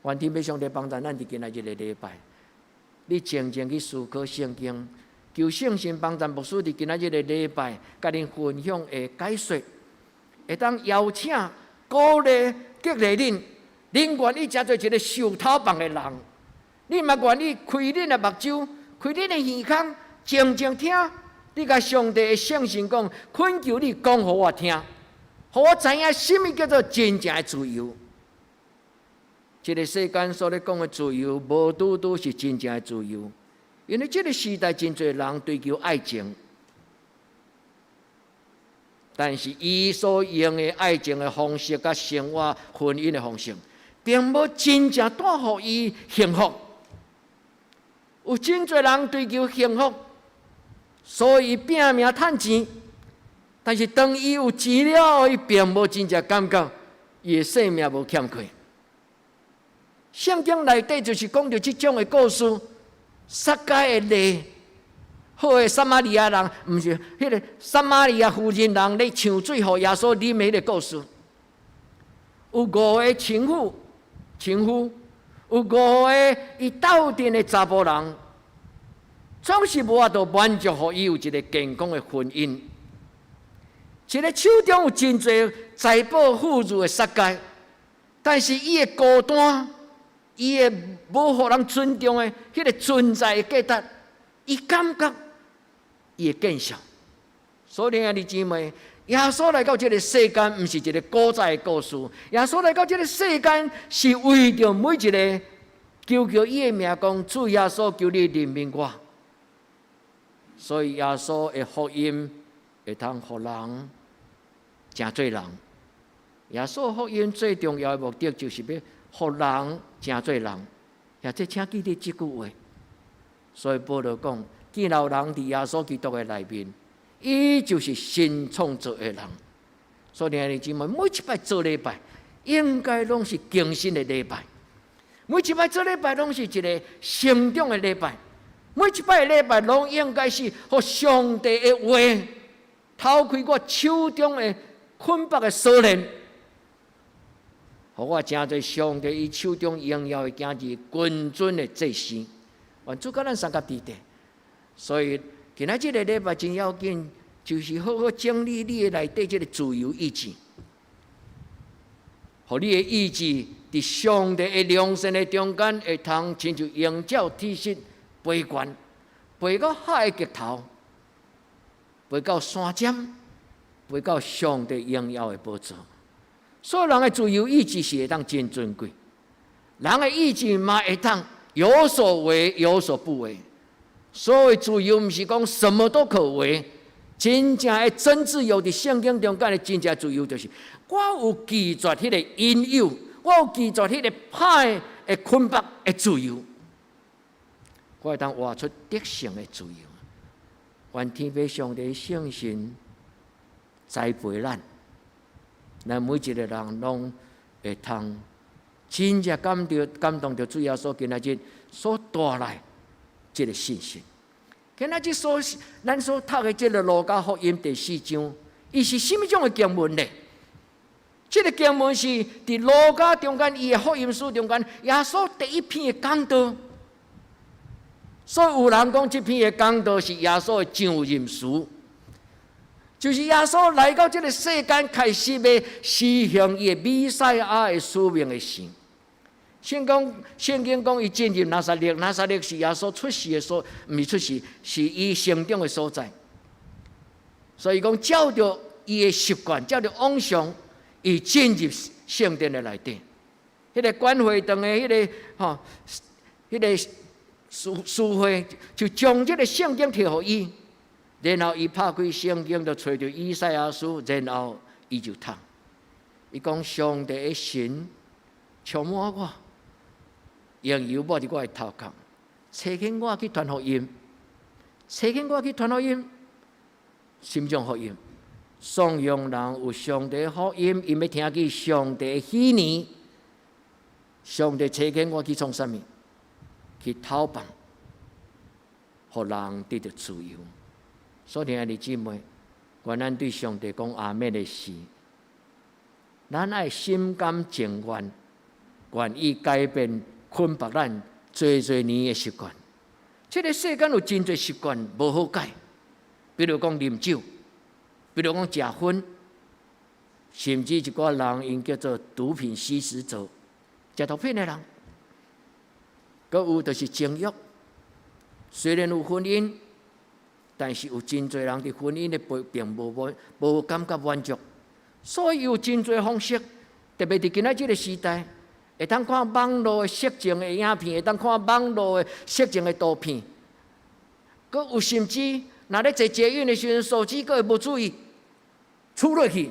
願天父上帝幫助咱佇今仔日个禮拜，你靜靜去思考聖經，求聖神幫助牧師佇今仔日個禮拜，共恁分享的解說，會當邀請、鼓勵、激勵恁，恁願意成做一个受頭棒的人，你嘛願意開恁的目睭，開恁的耳孔，靜靜聽，你共上帝的聖神講，懇求你講予我聽，予我知影啥物叫做真正的自由。這个世間所咧講的自由，無拄拄是真正的自由，因為這个時代真濟人追求愛情，但是伊所用的愛情的方式、佮生活、婚姻的方式，並無真正帶予伊幸福。有真濟人追求幸福，所以拼命趁錢，但是當伊有錢了後，伊並無真正感覺伊的生命無欠缺。聖經內底就是講著這種的故事，撒該的例，好的撒瑪利亞人，毋是彼个撒瑪利亞婦人人咧搶水予耶穌啉的彼个故事。有五个情婦，情夫，有五个伊鬥陣的查埔人，總是無法度滿足予伊有一个健康的婚姻。一个手中有真濟財寶富裕的撒該，但是伊的孤單，伊的無予人尊重的彼个存在的價值，伊感覺伊會見笑。所以兄弟姊妹，耶穌來到這个世間，毋是一个古早的故事。耶穌來到這个世間，是為著每一个求叫伊的名，講主耶穌，求你憐憫我。所以耶穌的福音會通予人成做人。耶穌福音最重要的目的，就是欲予人成做人。也這請記得這句話。所以保羅講，既然有人佇耶穌基督的內面，伊就是新創造的人。所以兄弟姊妹，每一擺做禮拜，應該攏是更新的禮拜。每一擺做禮拜，攏是一个成長的禮拜。每一擺禮拜，攏應該是予上帝的話，掏開我手中的捆綁的鎖鏈，予我成做上帝伊手中榮耀的囝兒，君尊的祭司。願主佮咱相佮佇咧。所以今仔這个禮拜真要緊，就是好好整理你的內底這个自由意志，予你的意志佇上帝的良善的中間，會通親像鷹鳥鐵爍飛懸，飛到海的極頭，飛到山尖，飛到上帝榮耀的寶座。所以人的自由意志是會當真尊貴，人的意志嘛會當有所為，有所不為。所謂自由，毋是講什麼都可為。真正的真自由，佇聖經中間的真正自由，就是我有拒絕彼个引誘，我有拒絕彼个歹的捆綁的自由，我會當活出得勝的自由。願天父上帝聖神栽培咱，咱每一个人攏會通真正感著感動著主耶穌今仔日所帶來這个信息。今仔日所咱所讀的這个路加福音第四章，伊是啥物種的經文呢？這个經文是佇路加中間，伊的福音書中間，耶穌第一篇的講道。所以有人講這篇的講道是耶穌的上任詞，就是耶穌來到這个世間開始欲施行伊的彌賽亞的使命的時。聖經聖經講，伊進入拿撒勒，拿撒勒是耶穌出世的所，毋是出世，是伊成長的所在。所以講，照著伊的習慣，照著往常，伊進入聖殿的內底。彼个管會堂的彼个吼，彼个司司會就將這个聖經提予伊，然後伊拍開聖經，就揣著以賽亞書，然後伊就讀。伊講上帝的神。充滿我，用油抹佇我的頭殼，差遣我去傳福音，差遣我去傳福音，啥物種福音？頌揚人有上帝福音，𪜶欲聽見上帝喜年。上帝差遣我去創啥物？去討放，予人得著自由。所以，兄弟姊妹，願咱對上帝講阿們的時，咱愛心甘情願，願意改變捆縛咱濟濟年的習慣。這个世間有真濟習慣無好改，比如講啉酒，比如講食薰，甚至一寡人𪜶叫做毒品吸食者，食毒品的人，閣有就是情慾。雖然有婚姻，但是有真濟人佇婚姻的並無滿，無感覺滿足，所以有真濟方式，特別佇今仔這个時代，會當看網路的色情的影片，會當看網路的色情的圖片，閣有甚至若咧坐捷運的時陣，手機閣會無注意，觸落去，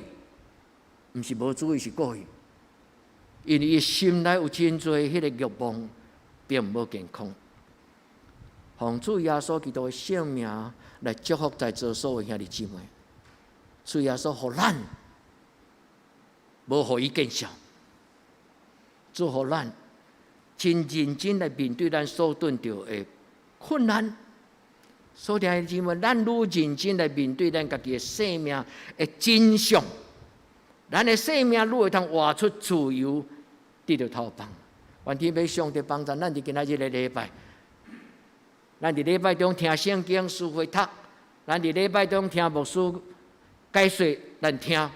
毋是無注意，是故意，因為伊心內有真濟彼個慾望，並無健康。奉主耶穌基督的聖名來祝福在座所有兄弟姊妹。主耶穌予咱，無予伊見笑，主予咱真認真來面對咱所拄著的困難。所以兄弟姊妹，咱愈認真來面對咱家己的生命的真相，咱的生命愈會通活出自由，得著透放。願天父上帝幫助咱佇今仔日个禮拜。咱佇禮拜中聽聖經書會讀，咱佇禮拜中聽牧師解說，咱聽。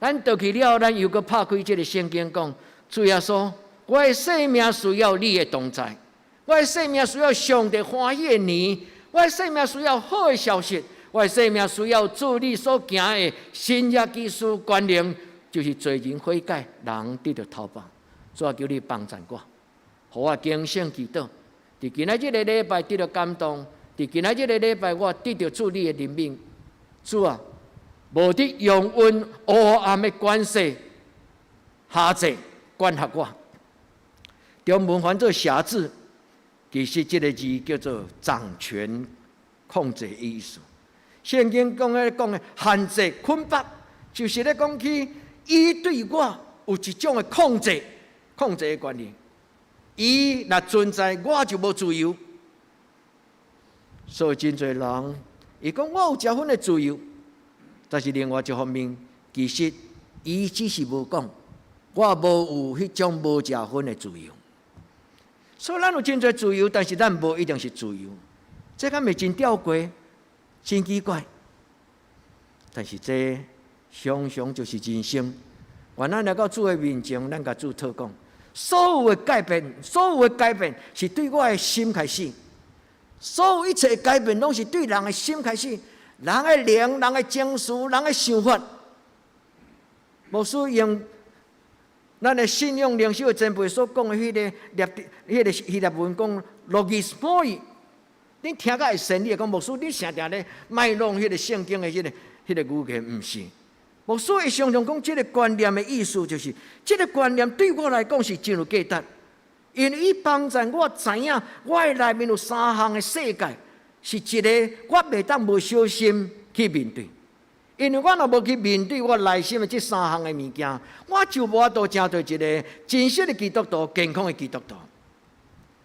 咱倒去了，咱又閣拍開這个聖經講，主耶穌，我的生命需要你的同在，我的生命需要上帝歡喜的年，我的生命需要好的消息，我的生命需要主你所行的新約技術觀念，就是罪人悔改，人得著透放。主啊，求你幫贊我，予我警醒祈禱。佇今仔這个禮拜得著感動，佇今仔這个禮拜我得著主你的憐憫。主啊，無得容忍黑暗的權勢轄制管轄我。中文翻做轄制，其實這个字叫做掌權控制的意思。聖經講的講的限制捆綁，就是咧講起伊對我有一種的控制、控制的權利。伊若存在，我就無自由。所以真濟人，伊講我有食薰的自由，但是另外一方面，其實伊只是無講，我無有彼種無食薰的自由。所以咱有真濟自由，但是咱無一定是自由。這敢會真吊詭、真奇怪？但是這常常就是人生。願咱來到主的面前，咱共主討講。所有的改變，所有的改變是對我的心開始。所有一切改變，攏是對人的心開始。人的靈、人的情緒、人的想法。牧師用咱的信仰靈修的前輩所講的彼个列，彼个希臘文講 logismoi，你聽甲會順，你會講牧師，你成定咧賣弄彼个聖經的彼个語言，毋是。牧師會常常講，這个觀念的意思就是，這个觀念對我來講是真有價值，因為伊幫助我知影，我的內面有三項的世界，是一个我袂當無小心去面對。因為我若無去面對我內心的這三項的物件，我就無法度成做一个真實的基督徒、健康的基督徒。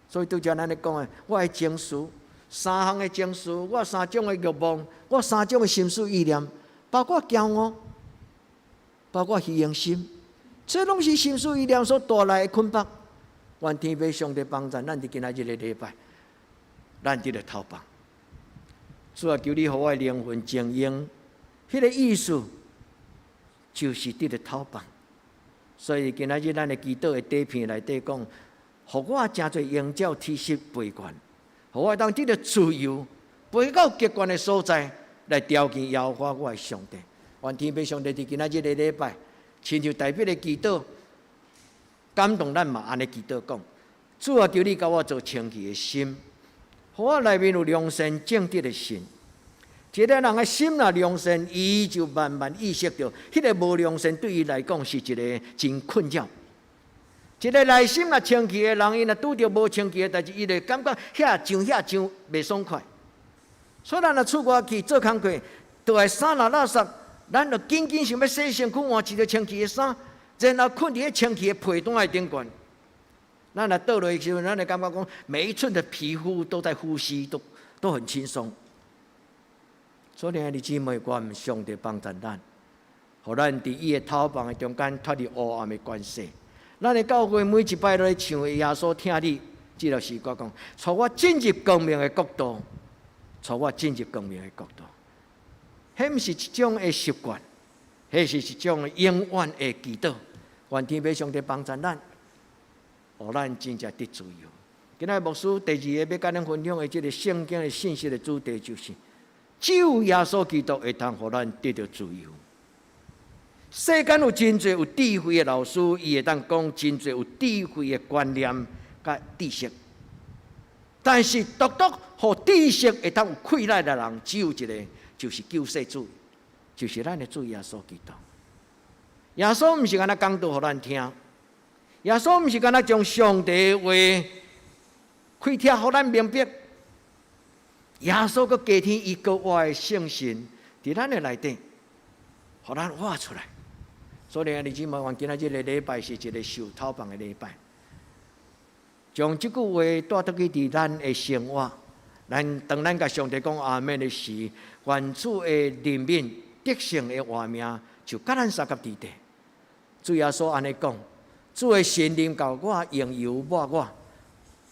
所以拄才咱咧講的，我的情緒，三項的情緒，我三種的慾望，我三種的心思意念，包括驕傲，包括虛榮心，這攏是心思意念所帶來的捆綁。願天父上帝幫助咱佇今仔日个禮拜，咱得著透放。主啊，求你予我的靈魂晶瑩，彼个意思就是得著透放。所以今仔日咱的祈禱的底片內底講，予我成做榮照體質飛懸，予我會當得著自由，飛到極懸的所在來朝見耶和華我的上帝。願天父上帝佇今仔日个禮拜，親像大衛的祈禱，感動咱嘛按呢祈禱講：主啊，求你共我造清氣的心，予我內面有良善正直的心。一个人的心若良善，伊就慢慢意識著，彼个無良善對伊來講是一个真困擾。一个內心若清氣的人，伊若拄著無清氣的代誌，伊就感覺遐上遐上袂爽快。所以咱若出外去做工課，倒來衫若垃圾，咱就緊緊想欲洗身軀換一個清氣的衫，然後睏佇彼清氣的被單的頂懸。咱若倒落去時陣，咱會感覺講每一寸的皮膚都在呼吸，都很輕鬆。所以兄弟姊妹，願上帝幫助咱，予咱佇伊的頭房的中間脫離黑暗的權勢。咱的教會每一擺都咧唱耶穌疼你，這首詩歌講，帶我進入光明的國度，帶我進入光明的國度。彼毋是一種的習慣，彼是一種永遠的祈禱。願天父上帝幫助咱，予咱真正得自由。今仔牧師第二个欲佮恁分享的這个聖經的信息的主題就是：只有耶穌基督會通予咱得著自由。世間有真濟有智慧的老師，伊會當講真濟有智慧的觀念佮知識，但是獨獨予知識會當有氣力的人，只有一个，就是救世主，就是咱的主耶穌基督。耶穌毋是干焦講道予咱聽，耶穌毋是干焦將上帝的話開聽予咱明白。耶穌閣加添伊閣活的聖神佇咱的內底，予咱活出來。所以兄弟姊妹，願今仔這个禮拜是一个受頭房的禮拜，將這句話帶倒去佇咱的生活。咱當咱共上帝講阿們的時，願主的憐憫、得勝的活命，就佮咱相佮佇底。主耶穌按呢講，主的神靈共我用油抹我，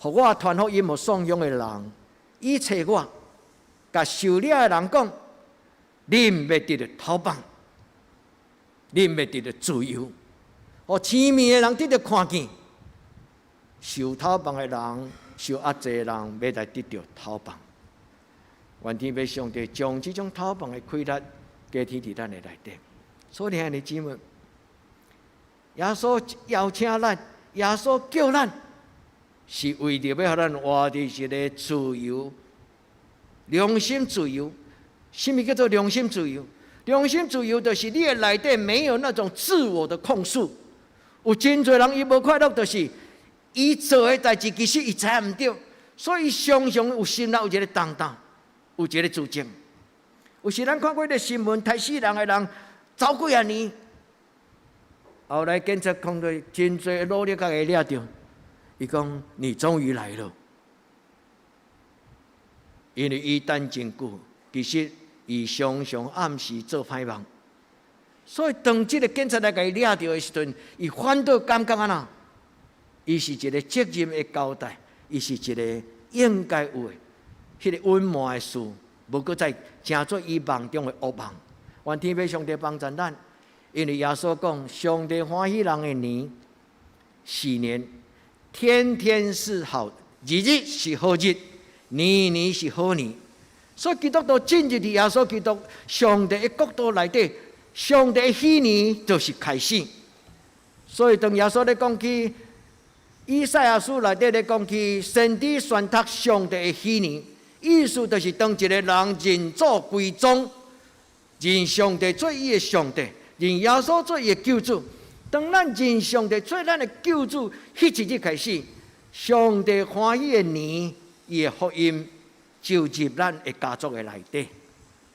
予我傳福音予喪養的人，伊差我，共受掠的人講，恁欲得著頭房，恁欲得著自由，予癡迷的人得著看見，受頭房的人、受壓制的人，欲來得著頭房。願天父上帝將這種頭房的氣力加添佇咱的內底。所以兄弟姊妹，耶穌邀請咱，耶穌叫咱，是為著欲予咱活佇一个自由、良心自由。啥物叫做良心自由？良心自由就是你的內底沒有那種自我的控訴。有真濟人伊無快樂，就是伊做的代誌其實伊知影毋對，所以常常有心內有一个重擔，有一个自責。有時咱看過彼个新聞，刣死人的人走幾仔年，後來警察講著真濟努力共伊掠著，伊講你終於來了，因為伊等真久，其實伊常常暗時做歹夢，所以當這个警察來共伊掠著的時陣，伊反倒感覺按怎？伊是一个責任的交代，伊是一个應該有的，彼个隱瞞的事，無閣再成做伊夢中的惡夢。願天父上帝幫助咱，因為耶穌講，上帝歡喜人的年，喜年，天天是好，日日是好日，年年是好年。所以基督徒進入佇耶穌基督上帝的國度內底，上帝的喜年就是開始。所以當耶穌咧講起以賽亞書內底咧講起先知宣讀上帝的喜年，意思就是當一個人認祖歸宗，認上帝做伊的上帝，認耶穌做伊的救主。當咱認上帝做咱的救主，彼一日開始，上帝歡喜的年，伊的福音就入咱的家族的內底。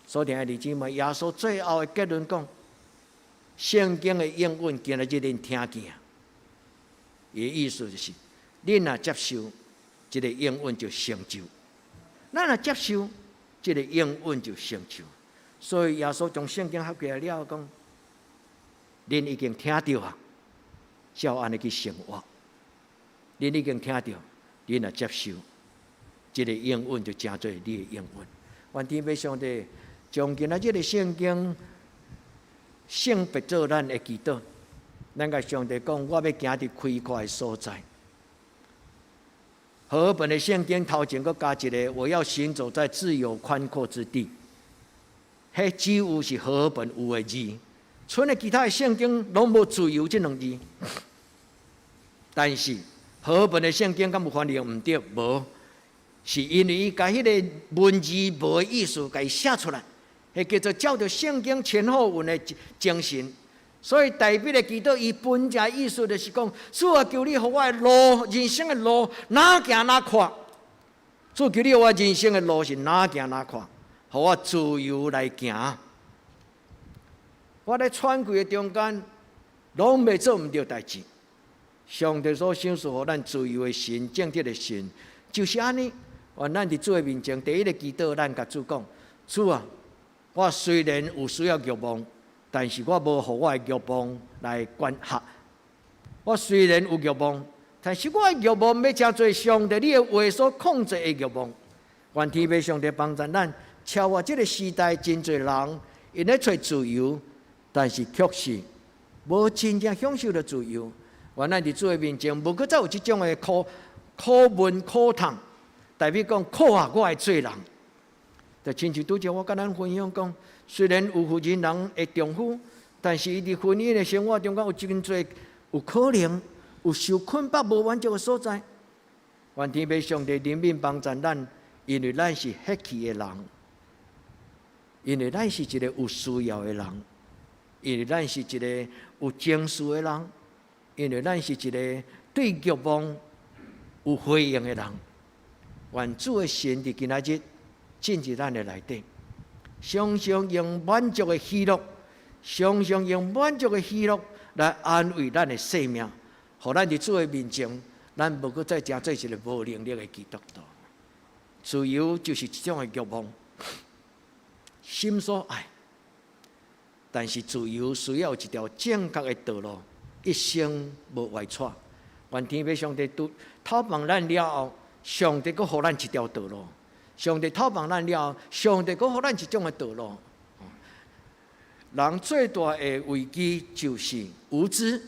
所以，兄弟姊妹，耶穌最後的結論講，聖經的應允今仔日恁聽見。伊的意思就是，恁若接受這个應允就成就；咱若接受這个應允就成就。所以耶穌將聖經合起來了後講，恁已經聽著啊，照按呢去生活。恁已經聽著，恁若接受，這个應允就成做你的應允。願天父上帝將今仔這个聖經聖別做咱的祈禱。咱共上帝講，我欲行佇開闊的所在。和合本的聖經頭前閣加一个，我要行走在自由寬闊之地。彼只有是和合本有的字，賰的其他的聖經攏無自由這兩字。但是和合本的聖經敢有翻譯毋對？無，是因為伊共彼个文字無的意思，共伊寫出來，彼叫做照著聖經前後文的精神。所以大衛的祈禱，伊本正意思就是講：主啊，求你予我的路，人生的路，若行若闊。主求你予我人生的路是若行若闊，予我自由來行。我咧喘氣的中間，攏袂做毋著代誌。上帝所賞賜予咱自由的神、正直的神，就是按呢。願咱佇主的面前，第一个祈禱，咱共主講：主啊，我雖然有需要欲望，但是我無予我的欲望來管轄。我雖然有欲望，但是我的欲望欲成做上帝你的話所控制的欲望。願天父上帝幫助咱，超越這个時代，真濟人𪜶咧揣自由，但是卻是無真正享受著自由。願咱佇主的面前，無閣再有這種的苦苦悶苦痛。代表講苦啊！我的罪人，就親像拄才我佮咱分享講，雖然有婦人人的丈夫，但是伊佇婚姻的生活中間有真濟有可能有受捆綁無滿足的所在。願天父上帝憐憫幫助咱，因為咱是血氣的人，因為咱是一個有需要的人，因為咱是一個有情緒的人，因為咱是一個對欲望有回應的人。願主的神佇今仔日進入咱的內底，常常用滿足的喜樂，常常用滿足的喜樂來安慰咱的生命，予咱佇主的面前，咱無閣再成做一个無能力的基督徒。自由就是一種的欲望，心所愛，但是自由需要一條正確的道路，一生無歪跛。願天父上帝都透放咱了後，上帝閣予咱一條道路。上帝透放咱了後，上帝閣予咱一種的道路。人最大的危機就是無知，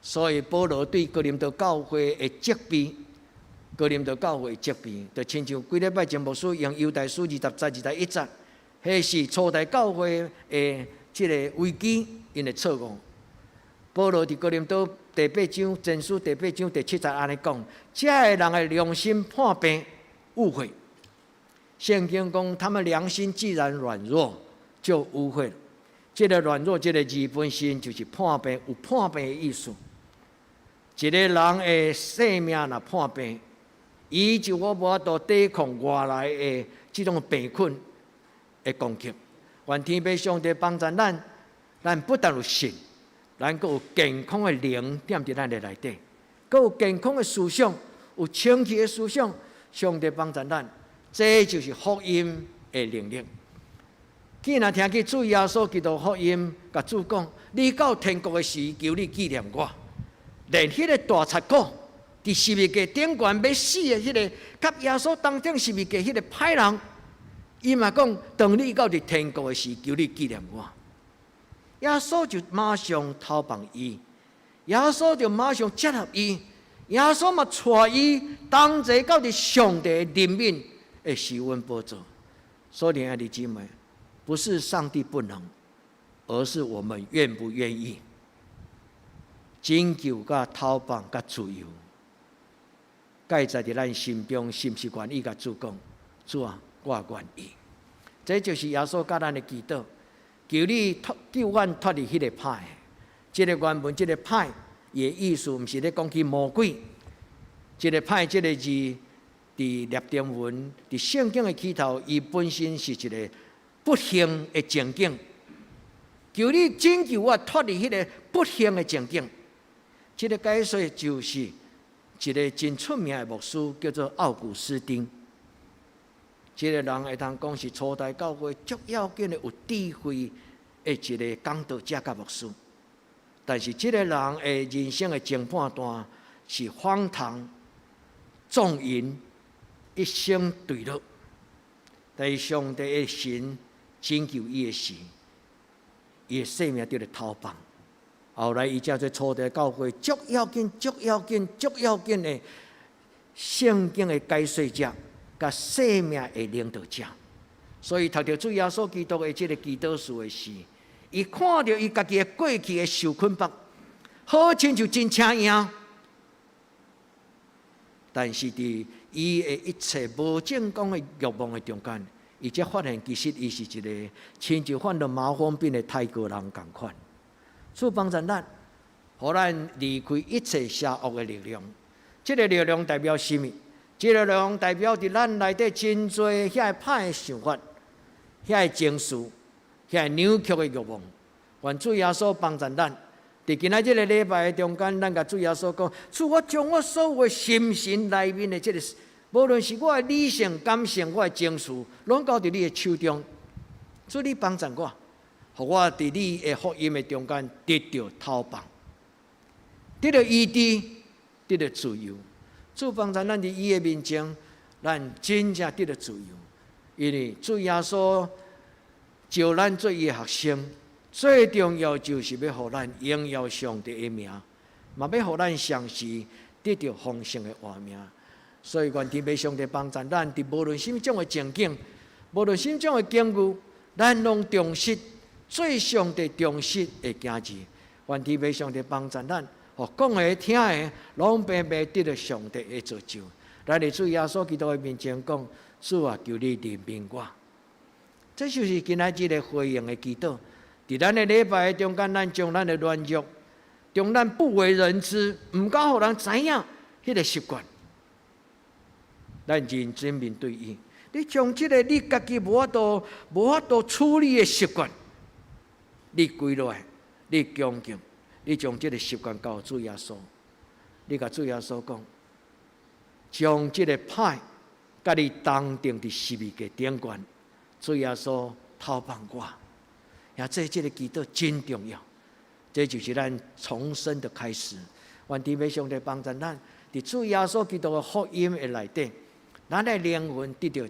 所以保羅對哥林多教會的責備，哥林多教會責備，就親像幾禮拜前牧師用猶大書20節21節，彼是初代教會的這个危機，𪜶的錯誤。保羅佇哥林多第八章前書第八章第七節按呢講：這个人的良心破病污穢。聖經講，他們良心既然軟弱，就污穢了。這个軟弱，這个字本身就是破病，有破病的意思。一个人的生命若破病，伊就無法度抵抗外來的這種病菌的攻擊。願天父上帝幫助咱，咱不但有信，咱閣有健康的靈踮佇咱的內底，閣有健康的思想，有清氣的思想。上帝幫助咱，這就是福音的能力。既然聽見主耶穌基督福音，共主講：你到天國的時，求你紀念我。連彼个大賊股，佇十字架頂懸欲死的彼个，佮耶穌同釘十字架彼个歹人，伊嘛講：當你到佇天國的時，求你紀念我。耶穌就馬上透放伊，耶穌就馬上接納伊，耶穌嘛帶伊同齊到佇上帝憐憫的施恩寶座。所以，親愛的姊妹，不是上帝不能，而是我們願不願意拯救、佮透放、佮自由。蓋在佇咱心中，是毋是願意共主講？主啊，我願意。這就是耶穌佮咱的祈禱，求你脫救阮脫離彼个歹。這个原文，這个歹，伊的意思毋是咧講起魔鬼。這个歹，這个字，佇拉丁文，佇聖經的起頭，伊本身是一个不幸的情景。求你拯救我脫離彼个不幸的情景。這个解說就是一个真出名的牧師，叫做奧古斯丁。這个人會當講是初代教會足要緊的有智慧的一个講道者佮牧師。但是這个人的人生的前半段是荒唐、縱淫、一生墜落。但是上帝的神拯救伊的時，伊的生命得著透放。後來伊成做初代教會足要緊、足要緊、足要緊的聖經的解說者，佮生命的領導者。所以讀著主耶穌基督的這个祈禱書的時，伊看著伊家己的過去的受捆綁，好親像真車贏，但是佇伊的一切無正當的欲望的中間，伊才發現其實伊是一个親像患著麻風病的泰國人仝款。主幫助咱，予咱離開一切邪惡的力量。這个力量代表啥物？這个力量代表佇咱內底真濟遐个歹的想法、遐个情緒、遐个扭曲的慾望。願主耶穌幫助咱，佇今仔這个禮拜的中間，咱共主耶穌講：主，我將我所有的心神內面的這个，無論是我的理性、感性、我的情緒，攏交佇你的手中。主，你幫助我，予我佇你的福音的中間得著透放，得著醫治，得著自由。主幫助咱佇伊的面前，咱真正得著自由。因為主耶穌召咱做伊的學生，最重要就是欲予咱榮耀上帝的名，嘛欲予咱同時得著豐盛的活命。所以願天父上帝幫助咱，佇無論啥物種的情景，無論啥物種的境遇，咱攏忠實做上帝忠實的囝兒。願天父上帝幫助咱，予講的聽的，攏平白得著上帝的造就。咱佇主耶穌基督的面前講：主啊，求你憐憫我。這就是今仔日的回應的祈禱。佇咱的禮拜的中間，咱將咱的軟弱，將咱不為人知、毋敢予人知影彼个習慣，咱認真面對伊。你將這个你家己無法度處理的習慣，你歸落來，你恭敬，你將這个習慣交予主耶穌。你共主耶穌講，將這个歹佮你同釘佇十字架頂懸，主耶穌透放我。也這个祈禱真重要，這就是咱重生的開始。願天父上帝幫助咱，佇主耶穌基督的福音的內底，咱的靈魂得著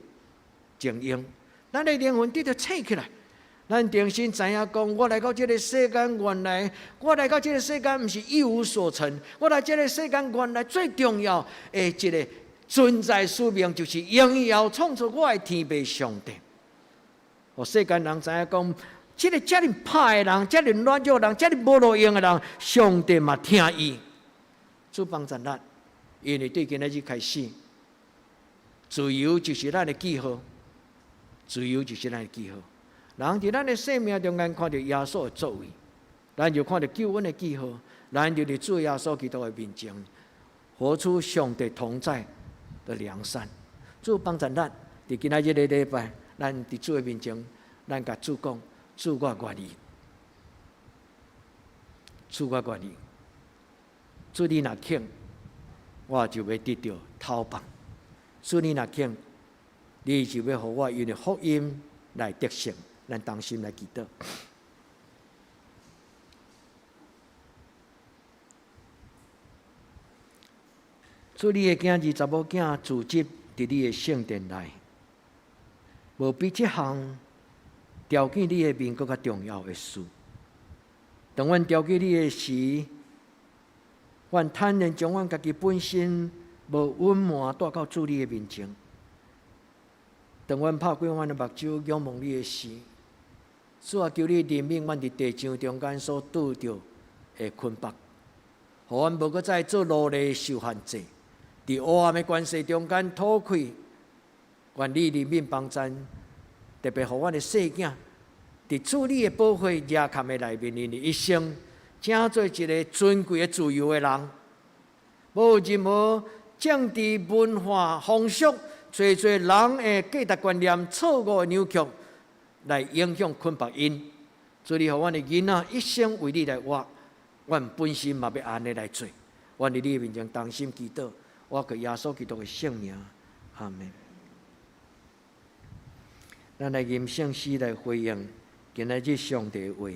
淨用，咱的靈魂得著醒起來。咱重新知影講，我來到這个世間，原來我來到這个世間，毋是一無所成。我來這个世間，原來最重要的一个存在使命，就是榮耀創造我的天父上帝。予世間人知影講，這个遮爾歹的人，遮爾軟弱人，遮爾無路用的人，上帝嘛疼伊。主幫助咱，因為對今仔日開始，自由就是咱的記號，自由就是咱的記號。人佇咱的生命中間看著耶穌的作為，咱就看著救恩的記號，咱就佇主耶穌基督的面前，活出上帝同在的良善。主幫助咱，佇今仔日个禮拜，咱佇主的面前，咱共主講：主，我願意，主，我願意。主你若肯，我就欲得著透放。主你若肯，你就欲予我因為福音來得勝。咱同心來祈禱。主你的囝兒查某囝聚集佇你的聖殿內，無比這項朝見你的面閣較重要的事。當阮朝見你的時，阮坦然將阮家己本身無隱瞞帶到主你的面前。當阮拍開阮的目睭仰望你的時，主啊，求你憐憫阮佇地上中間所拄著的捆縛，予阮無閣再做奴隸受限制，佇黑暗的權勢中間討氣。願你憐憫幫贊，特別予阮的細囝，佇主你的寶血遮蓋的內面，𪜶的一生，成做一个尊貴的自由的人，無任何政治文化風俗，濟濟人的價值觀念錯誤的扭曲，來影響捆縛𪜶。主你予阮的囡仔一生為你來活，阮本身嘛欲按呢來做。阮佇你的面前同心祈禱，我靠耶穌基督的聖名，阿們。咱來吟聖詩來回應今仔日上帝的話。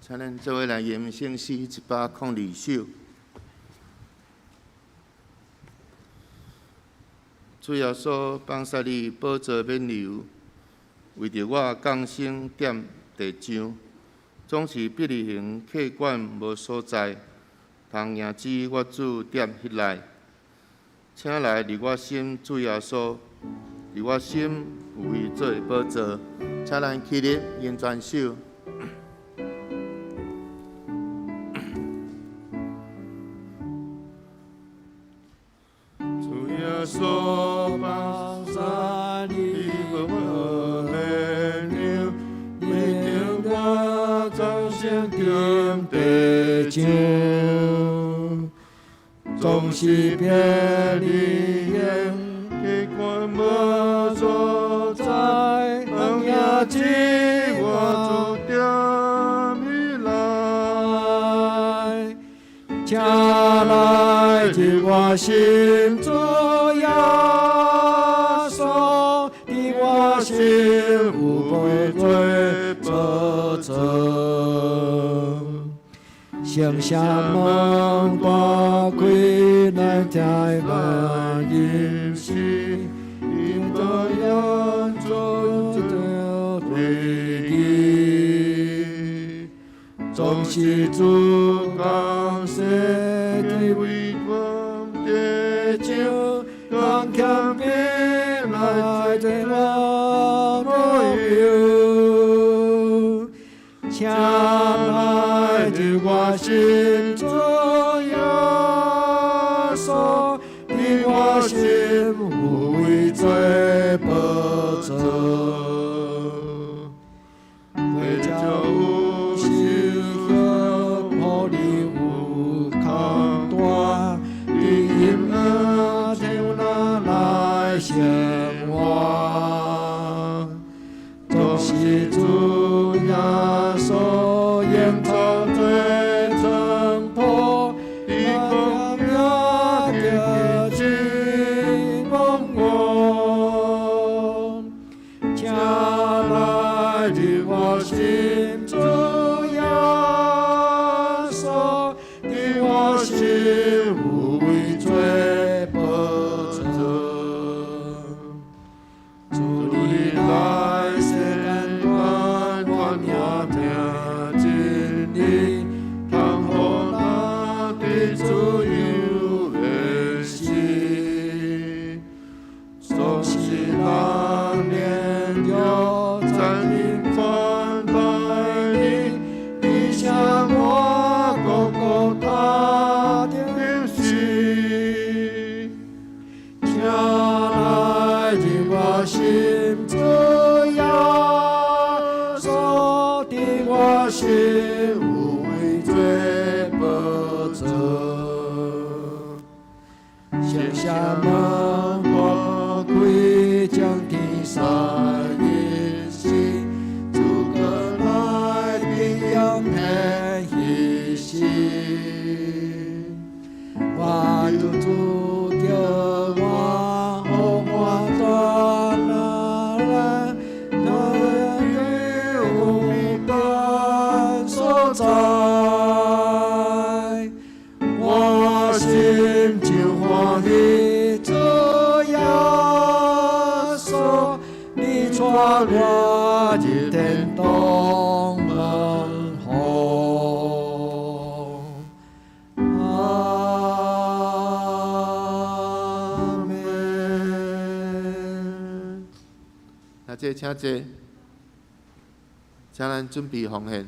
請咱做伙來吟聖詩102首。主耶穌放殺你寶座免留，為著我降生踮地上，總是比利行客館無所在，通迎接我主踮彼內。請來入我心，主耶穌，佇我心有位做的寶座，請咱起立，用全手。主耶穌放下你無的娘，為著我走上金地上，總是別離遠，結關無所在，放也只我主踮起來。請來入我心，主耶穌，佇我心有寶座寶座。聖城門大開，來聽萬音時，應當要做的回憶，總是主降世的為光地上，剛強兵來在我右，請來入我心，主耶穌，佇我心有位做寶座。為著有時候予你有空單，佇陰暗天哪來生活，總是主耶穌營造做床鋪，伫曠野的真光我，請來入我心，主耶穌，佇我心有位做寶座。主你來世間短，我命聽真理，通予咱得自由的心，總是人連着讚你傳帶你，你向我各各他的心，請來入我心，主耶穌，佇我心有位做寶座。聖城門大開，將天使一時，主過來平陽天喜事。我主主叫我，予我轉來，來有平安所在。我心真歡喜，主耶穌，你帶我入天堂門戶。阿門。那這請坐，請咱準備奉獻。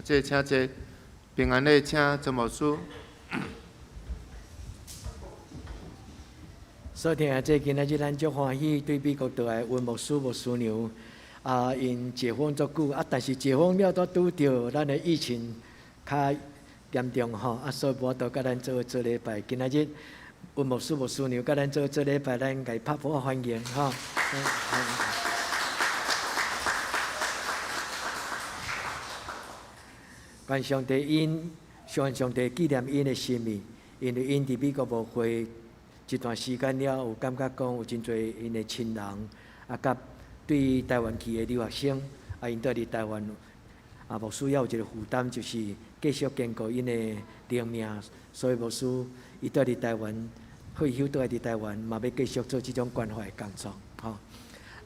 姐請坐，平安禮請陳牧師。所聽啊，這今仔日咱足歡喜，對美國倒來溫牧師、牧師娘啊，𪜶解封足久啊，但是解封了都拄著咱的疫情較嚴重吼，啊，所以無法度佮咱做伙做禮拜。今仔日溫牧師、牧師娘佮咱做伙做禮拜，咱共伊拍噗仔歡迎吼。願上帝𪜶，願上帝紀念𪜶的心意，因為𪜶佇美國牧會一段時間了，有感覺講有真濟𪜶的親人，啊，佮對台灣去的留學生，啊，𪜶蹛佇台灣，啊，牧師猶有一個負擔，就是繼續堅固𪜶的靈命，所以牧師伊蹛佇台灣退休，蹛來佇台灣，嘛欲繼續做這種關懷的工作，吼。啊，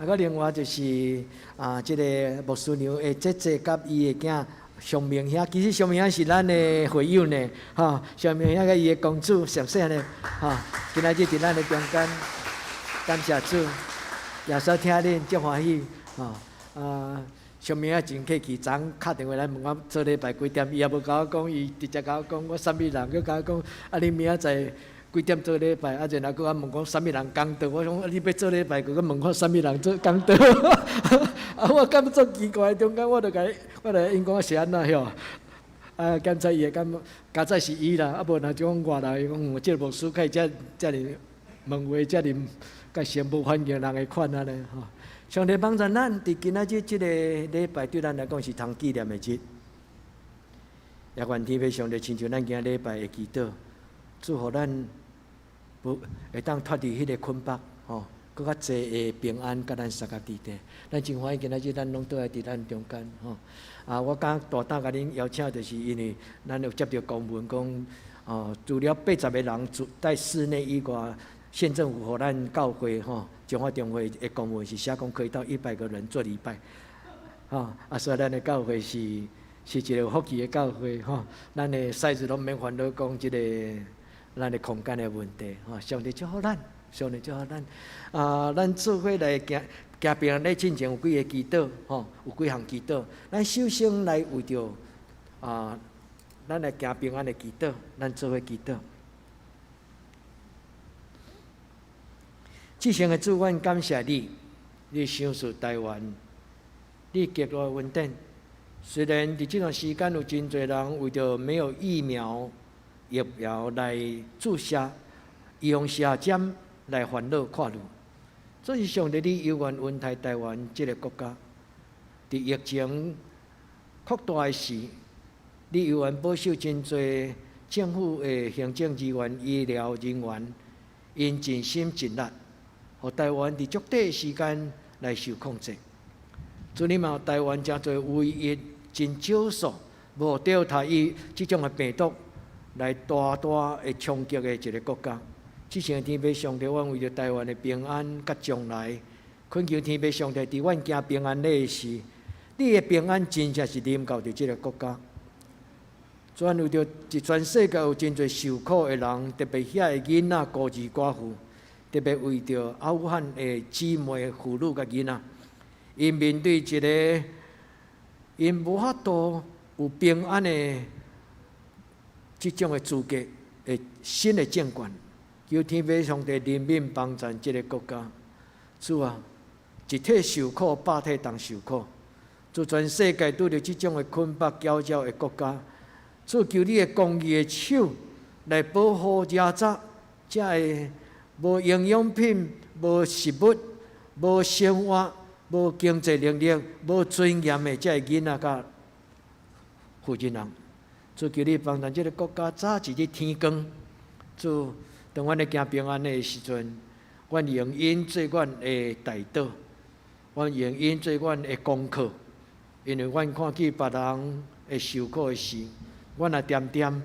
閣另外就是啊，這个牧師娘的姐姐佮伊的囝尚明兄，其實尚明兄是咱的會友呢，吼，尚明兄佮伊的公主上細漢的，吼，今仔日佇咱的中間，感謝主，耶穌疼恁，足歡喜，吼，啊，尚明兄真客氣，昨昏敲電話來問我做禮拜幾點，伊也無共我講，伊直接共我講我啥物人，閣共我講啊，你明仔載幾點做禮拜？啊，然後閣較問講啥物人講道？我講啊，你欲做禮拜，閣閣問我啥物人做講道？啊，我感覺足奇怪，中間我就共伊，我就𪜶講是按怎曉？啊，檢查伊會感覺，佳哉是伊啦，啊無若種外來，伊講這个牧師較會遮遮爾問話，遮爾較先無反應人的款按呢吼。上帝幫助咱，佇今仔日這个禮拜對咱來講是通紀念的日。也願天父上帝親像咱今仔禮拜的祈禱，祝福咱無會當脫離彼个捆綁，吼，閣較濟的平安，佮咱相佮佇底。咱真歡喜今仔日咱攏倒來佇咱中間，吼。啊，我剛大膽共恁邀請，就是因為咱有接著公文講，哦，除了80個人住在室內以外，縣政府予咱教會吼，中華中會的公文是寫講可以到100個人做禮拜，吼，啊，所以咱的教會是是一個有福氣的教會，吼，咱的 size 攏免煩惱講這个咱的空間的問題，吼，上帝祝福咱，上帝祝福咱，啊，咱做伙來行行平安禮進前有幾个祈禱，吼，有幾項祈禱，咱首先來為著啊，咱來行平安的祈禱，咱做伙祈禱。至聖的主，阮感謝你，你賞賜台灣，你極大的恩典。雖然佇這段時間有真濟人為著沒有疫苗疫苗來注射，用射針來煩惱看慮。這是上帝你猶原恩待台灣這个國家，佇疫情擴大的時，你猶原保守真濟政府的行政人員、醫療人員，𪜶盡心盡力，予台灣佇足短的時間來受控制。主你嘛，台灣誠濟唯一真少數無著塔伊這種的病毒來大大的衝擊的一个國家。至聖的天父上帝，阮為著台灣的平安佮將來，懇求天父上帝，佇阮行平安禮的時，你的平安真正是臨到佇這个國家。主阮為著佇全世界有真濟受苦的人，特別遐的囡仔、孤兒寡婦，特別為著阿富汗的姊妹、婦女佮囡仔，𪜶面對一个𪜶無法度有平安的這種的資格的新的政權，求天父上帝憐憫幫助這个國家。主啊，一體受苦，百體同受苦。主全世界拄著這種的捆綁攪擾的國家，主求你的公義的手來保護遮早這个無營養品、無食物、無生活、無經濟能力、無尊嚴的這个囡仔佮婦人人。主求你幫助這个國家早一日天光。主，當阮咧行平安的時陣，阮用𪜶做阮的代禱，阮用𪜶做阮的功課，因為阮看見別人會受苦的時，阮也恬恬，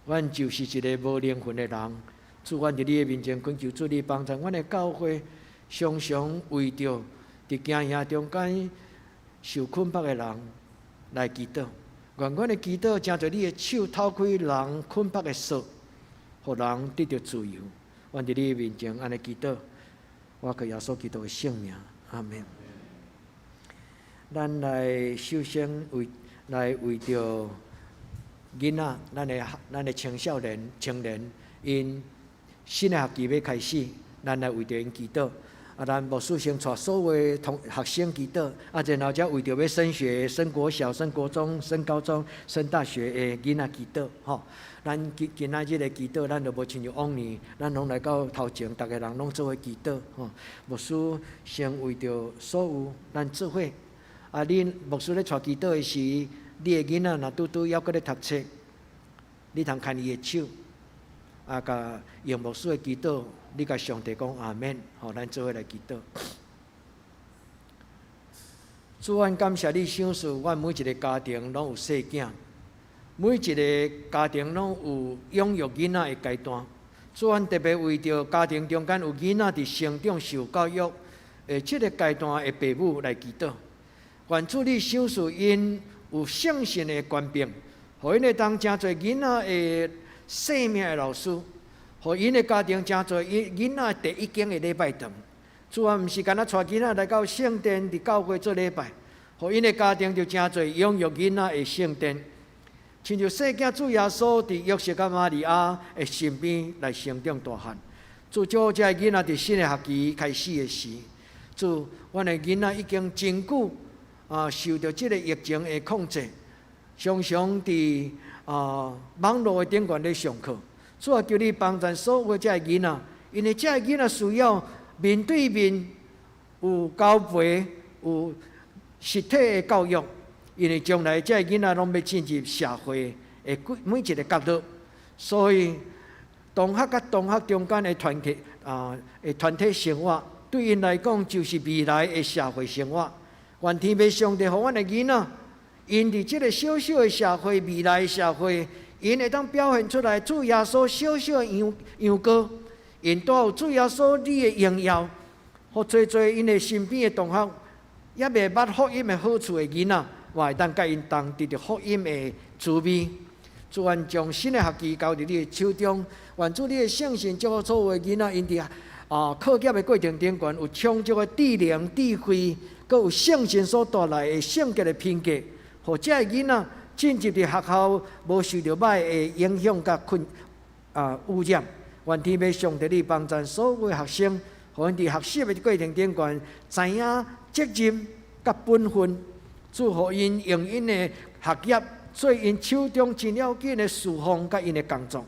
阮就是一个無靈魂的人。主，阮佇你的面前懇求主你幫助阮的教會，常常為著佇行營中間受捆綁的人來祈禱。願阮的祈禱成做你的手，透開人捆綁的索，予人得著自由。阮佇你的面前按呢祈禱，我靠耶穌基督的聖名，阿門。咱來首先為來為著囡仔，咱的青少年、青年，𪜶新的學期欲開始，咱來為著𪜶祈禱。啊，咱牧師先帶所有的同學生祈禱，啊，然後才為著欲升學、升國小、升國中、升高中、升大學的囡仔祈禱，吼。咱今今仔日的祈禱，咱就無親像往年，咱攏來到頭前，逐个人攏做伙祈禱，吼。牧師先為著所有咱做伙，啊，恁牧師咧帶祈禱的時，你的囡仔若拄拄猶閣咧讀冊，你通牽伊的手，啊，共用牧師的祈禱，你共上帝講阿們，吼，咱做伙來祈禱。主，阮感謝你賞賜，阮每一个家庭攏有細囝，每一个家庭攏有養育囡仔的階段。主，阮特別為著家庭中間有囡仔佇成長受教育的這个階段的爸母來祈禱。願主你賞賜𪜶有聖神的權柄，予𪜶會當成做囡仔的生命的老師，予𪜶的家庭成做𪜶囡仔第一間的禮拜堂。主啊，毋是干焦帶囡仔來到聖殿佇教會做禮拜，予𪜶的家庭就成做養育囡仔的聖殿。親像細囝主耶穌佇約瑟佮瑪利亞的身邊來成長大漢。主祝福這个囡仔佇新的學期開始的時，主，阮的囡仔已經真久啊受著這个疫情的控制，常常佇啊網路的頂懸咧上課。主啊，求你幫助所有這个囡仔，因為這个囡仔需要面對面有交陪、有實體的教育，因為將來這个囡仔攏欲進入社會的每一个角落，所以同學佮同學中間的團體啊的團體生活，對𪜶來講就是未來的社會生活。願天父上帝予阮的囡仔，𪜶佇這个小小的社會、未來的社會，𪜶會當表現出來主耶穌小小的樣樣貌，𪜶帶有主耶穌你的榮耀，予濟濟𪜶的身邊的同學，猶未捌福音的好處的囡仔，嘛會當佮𪜶同得著福音的滋味。主，願將新的學期交佇你的手中，願主你的聖神祝福所有的囡仔，𪜶佇啊課業的過程頂懸有充足的智能、智慧，閣有聖神所帶來的聖潔的品格，予這个囡仔進入佇學校無受著歹的影響佮困啊污染。願天父上帝你幫助所有的學生，予𪜶佇學習的過程頂懸知影責任佮本分，主予𪜶用𪜶的學業做𪜶手中真要緊的事奉佮𪜶的工作。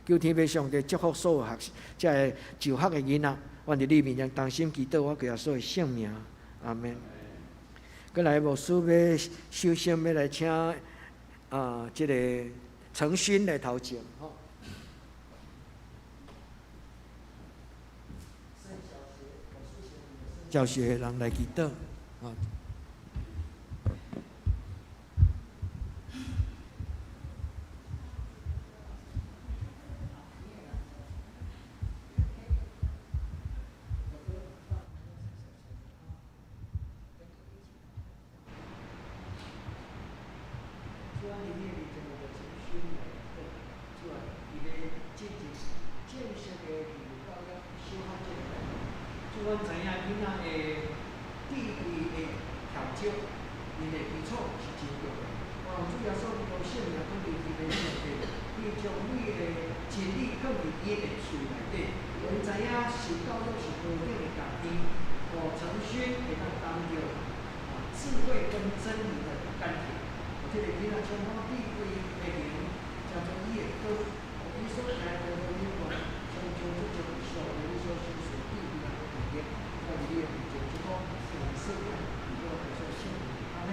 求天父上帝祝福所有學這个就學的囡仔，願佇你面前同心祈禱，我求耶穌的聖名，阿們。過來牧師欲首先欲來請啊，這个陳勳來頭前吼。教學的人來祈禱，啊。主啊，你的面前有個陳勳來祈禱，主啊，伊欲進入正式的義務教育小學這个階段。主，阮知影囡仔的智慧的調整，𪜶的基礎是真重要。哦，主耶穌基督聖名放佇天父上帝，伊將每个真理放佇𪜶的喙內底。阮知影受教育是何等的重要，哦，陳勳會當擔著啊智慧跟真理的甘甜。這个囡仔充滿智慧的靈，成做伊的光，予伊所行的道路頂懸，親像這種上帝你所賞賜智慧的能力，在佇你的面前祝福，願世界伫我耶穌聖名，阿們。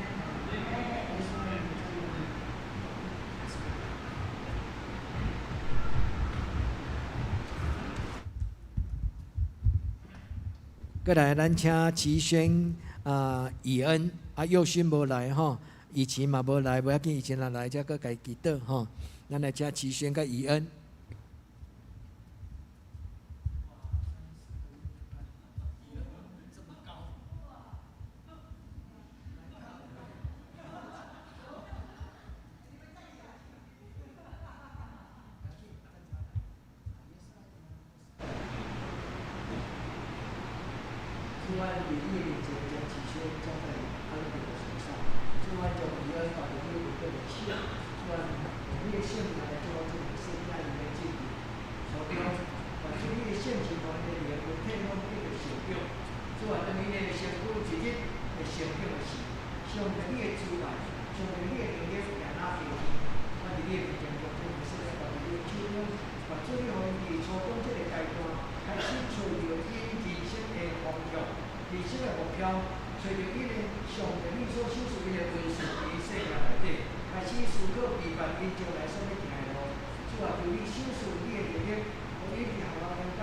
過來，咱請齊宣啊、以恩啊，佑勳無來吼。以前嘛無來，無要緊，以前若來，才閣共伊祈禱吼。咱來請齊宣佮以恩。主啊，佇你的面前將齊宣交在阿拉的手上。主，主啊，將伊恩交佇你恩典的手，主啊，用你的聖名來祝福這兩個細囝伊的進步。初中，願主你的聖靈予𪜶的靈魂體攏得著成長。主啊，當𪜶的身軀一日會成長的時，上帝你的慈愛，上帝你的能力也若提升。我佇你的面前將這兩個細囝交佇你的手中，願主你予𪜶佇初中這個階段開始揣著𪜶人生的方向、人生的目標，揣著𪜶的上帝你所賞賜𪜶的恩賜，佇𪜶生命內底，開始思考期盼𪜶將來所欲行的路。主啊，求你賞賜你的能力，予𪜶佇學校中間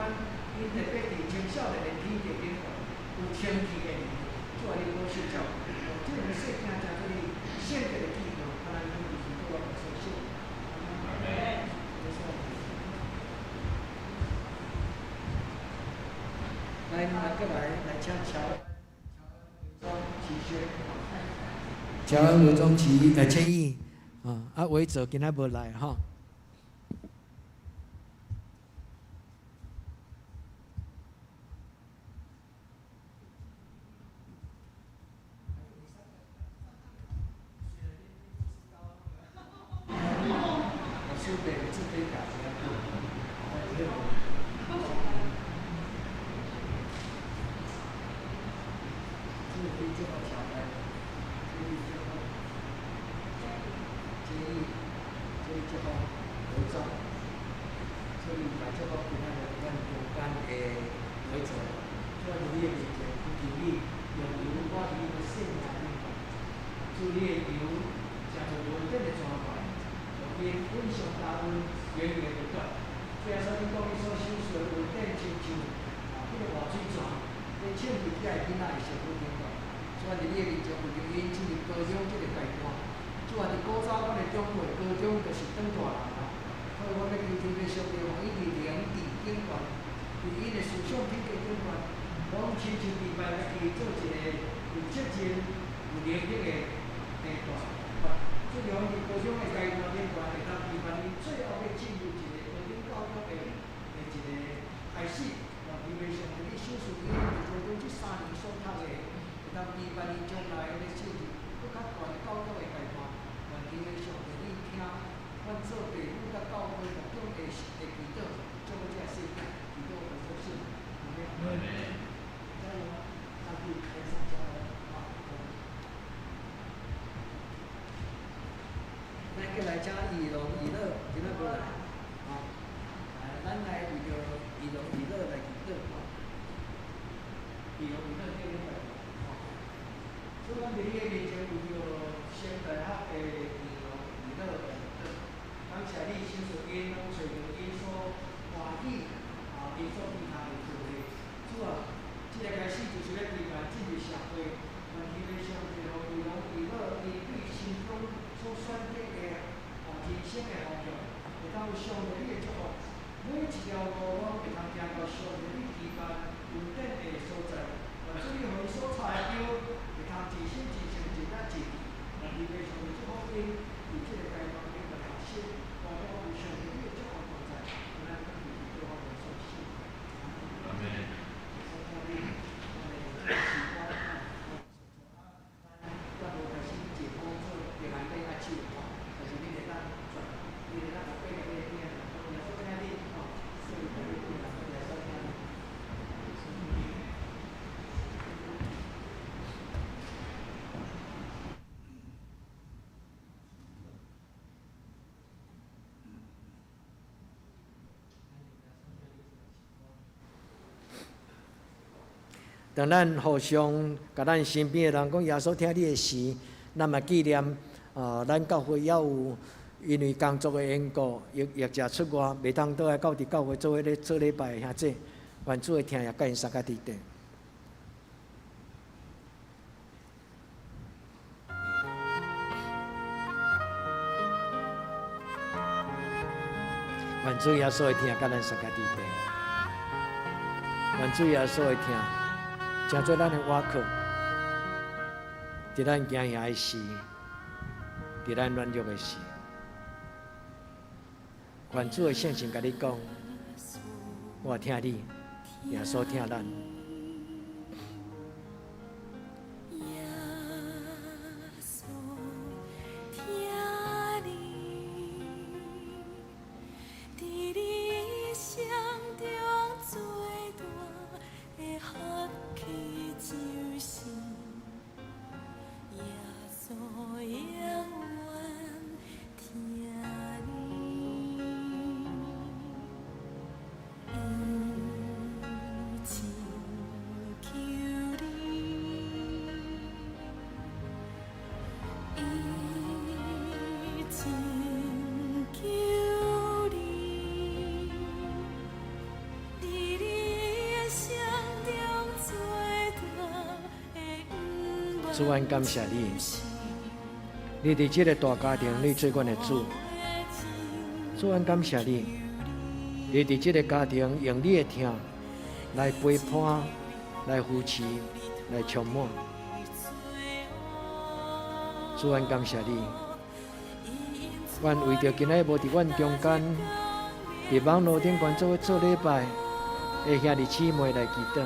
，𪜶特別佇青少年的體格頂懸有清氣的能力。主啊，你保守照顧，予這兩個細囝成做你聖潔的記號，啊，咱攏祈禱我所聖。阿門。來，來，過來，來請喬喬恩偉莊齊宣。喬恩偉莊齊來千億，啊，偉哲今仔無來吼。我輸俾自卑感。這個可以這麼巧來，這個這個建議，這個這個合作，所以來這個今仔日咱中間的合作，主佇你的面前恳求你，用油抹佇伊的性命頂懸，主你的油誠像恩典的泉源，予𪜶恩上加恩，源源不斷。主耶穌，你講你所賞賜的恩典，親像啊，彼個活水泉，咧滲入遐个囡仔的身軀頂懸。主啊，佇你的面前，為著𪜶進入高中這個階段，主啊，佇古早阮的長輩高中就是長大人啊，所以阮欲求天父上帝，予𪜶佇靈智頂懸，佇𪜶的思想品格頂懸，攏親像禮拜家己做一個有責任、有能力的大人。主予𪜶佇高中的階段頂懸，會當期盼𪜶最後欲進入一個高等教育的一個開始。願天父上帝，你賞賜𪜶佇高中這3年所讀的，會當期盼𪜶將來咧進入閣較懸的教育的階段。願天父上帝，你聽阮做父母佮教會牧長的祈禱，祝福這个細囝，祈禱奉主聖名，阿門。加油，上帝，天上加油！好。咱過來請儀龍、儀樂，今仔無來，吼，來，咱來為著儀龍、儀樂來祈禱，吼。儀龍、儀樂這禮拜，吼。所以，阮佇你的面前為著升大學的儀龍、儀樂來祈禱，感謝你賞賜𪜶，攏揣著𪜶所歡喜，啊，𪜶所期待的機會。主啊，這個開始就是欲期盼進入社會，願天父上帝予儀龍、儀樂𪜶對心中所選擇的人生的方向，會當有上帝你的祝福，每一條路攏會通行到上帝你期盼恩典的所在。願主你予𪜶所插的腳，會通一心一性一力一意，願天父上帝祝福𪜶，佇這個階段頂懸學習，願有上帝你的祝福同在，咱來祈禱奉主聖名。阿門。咱無開始解剖做平安底握手吼，但是你會當轉，你會當後壁個你的囝，耶穌疼你吼，所以你耶穌疼你。當咱互相共咱身邊的人講耶穌疼你的時，咱嘛紀念啊，咱教會猶有因為工作的緣故，疫疫情出外，袂當倒來到佇教會做彼个做禮拜的兄弟，願主的疼也佮𪜶相佮佇底。願主耶穌的疼佮咱相佮佇底。願主耶穌的疼，成做咱的倚靠，佇咱驚嚇的時，佇咱軟弱的時，願主的聖神共你講，我疼你，耶穌疼咱。耶穌。主，阮感謝你，你佇這個大家庭，你做阮的主。主，阮感謝你，你佇這個家庭用你的疼來陪伴、來扶持、來充滿。主，阮感謝你，阮為著今仔日無佇阮中間，佇網路頂懸做伙做禮拜的兄弟姊妹來祈禱。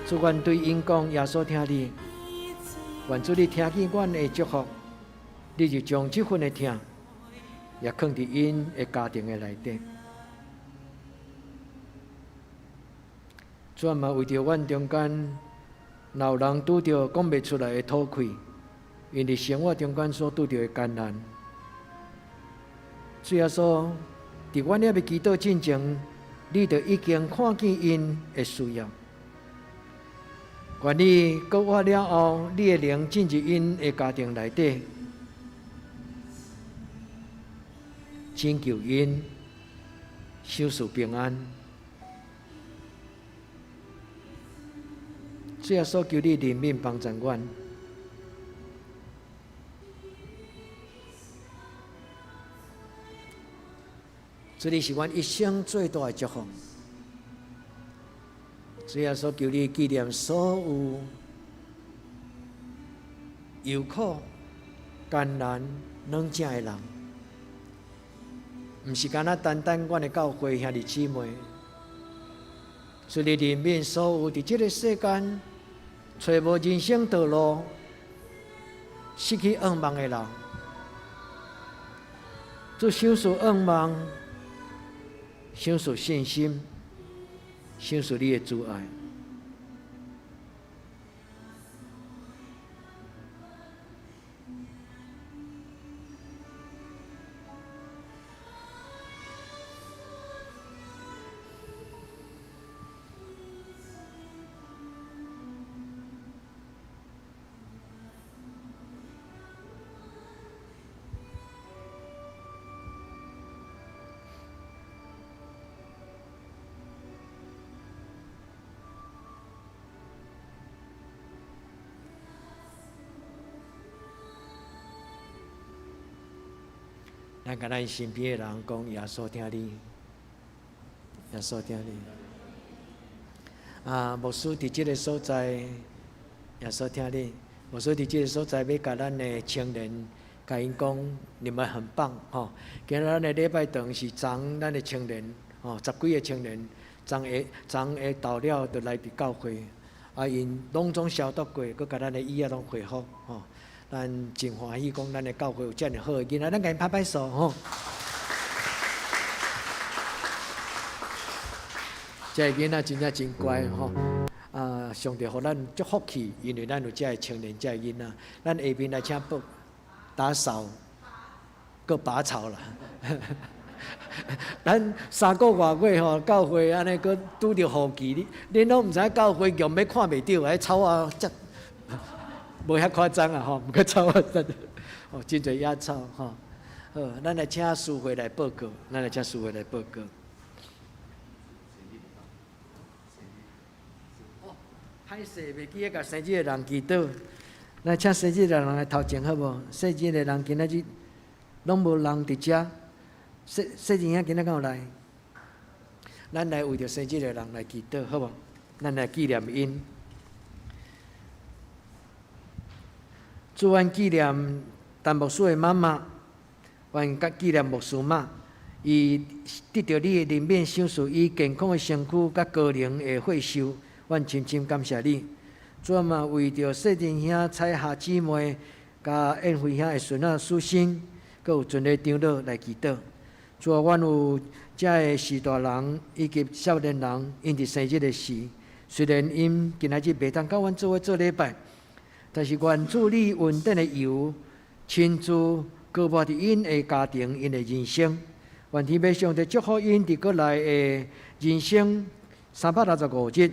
主，阮對𪜶講，耶穌疼你，願主你聽見阮的祝福，你就將這份的疼也囥佇𪜶的家庭的內底。主嘛為著阮中間，若有人拄著講袂出來的土氣，𪜶佇生活中間所拄著的艱難，主耶穌，佇阮猶未祈禱進前，你就已經看見𪜶的需要。願你閣活了後，你的靈進入𪜶的家庭內底，拯救𪜶，賞賜平安。主耶穌，求你憐憫幫助阮。主，你是阮一生最大的祝福。主耶穌，求你紀念所有憂苦、艱難、軟弱的人，毋是干焦單單阮的教會兄弟姊妹。主你憐憫所有佇這个世間揣無人生道路、失去盼望的人，主賞賜盼望，賞賜信心。賞賜你的慈愛。咱共咱身邊的人講，耶穌疼你，耶穌疼你。啊，牧師佇這个所在，耶穌疼你。牧師佇這个所在，欲共咱的青年，共𪜶講，你們很棒吼。今仔咱的禮拜堂是昨咱的青年，吼，十幾个青年，昨下昨下晝了就來佇教會，啊，𪜶攏總消毒過，閣共咱的椅仔攏恢復，吼。咱真歡喜，講咱的教會有遮爾好的囡仔，咱共𪜶拍拍手吼。這个囡仔真正真乖吼，啊，上帝予咱足福氣，因為咱有遮个青年，遮个囡仔。咱下面來請報打掃，閣拔草啦。咱三個外月吼，教會按呢閣拄著雨季，你恁攏毋知影教會用欲看袂著，彼草仔遮。無遐誇張啊吼，毋過草啊，哦，真濟野草吼。好，咱來請淑慧來報告，咱來請淑慧來報告。哦，歹勢，袂記得共生日的人祈禱。來請生日的人來頭前好無？生日的人今仔日攏無人佇遮，生生日兄今仔敢有來？咱來為著生日的人來祈禱好無？咱來紀念𪜶。主，阮紀念陳牧師的媽媽，阮佮紀念牧師媽，伊得著你的憐憫，賞賜伊健康的身軀佮高齡的歲壽，阮深深感謝你。主嘛為著細仁兄、彩霞姊妹、佮燕飛兄的孫仔蘇生，閣有全個長老來祈禱。主啊，阮有遮个序大人以及少年人，𪜶佇生日的時，雖然𪜶今仔日袂當佮阮做伙做禮拜。但是願主你恩典的油，親自澆抹佇𪜶的家庭、𪜶的人生。願天父上帝祝福𪜶佇閣來的人生365日，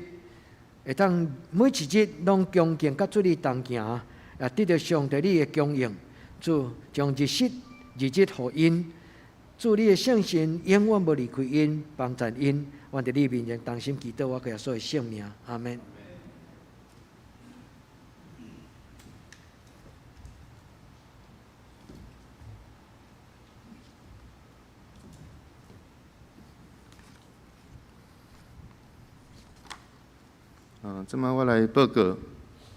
會當每一日攏恭敬佮主你同行，也得著上帝你的供應。主將日食日日予𪜶，主你的聖神永遠無離開𪜶，幫贊𪜶。願佇你面前同心祈禱，我耶穌的聖名，阿門。這擺我來報告，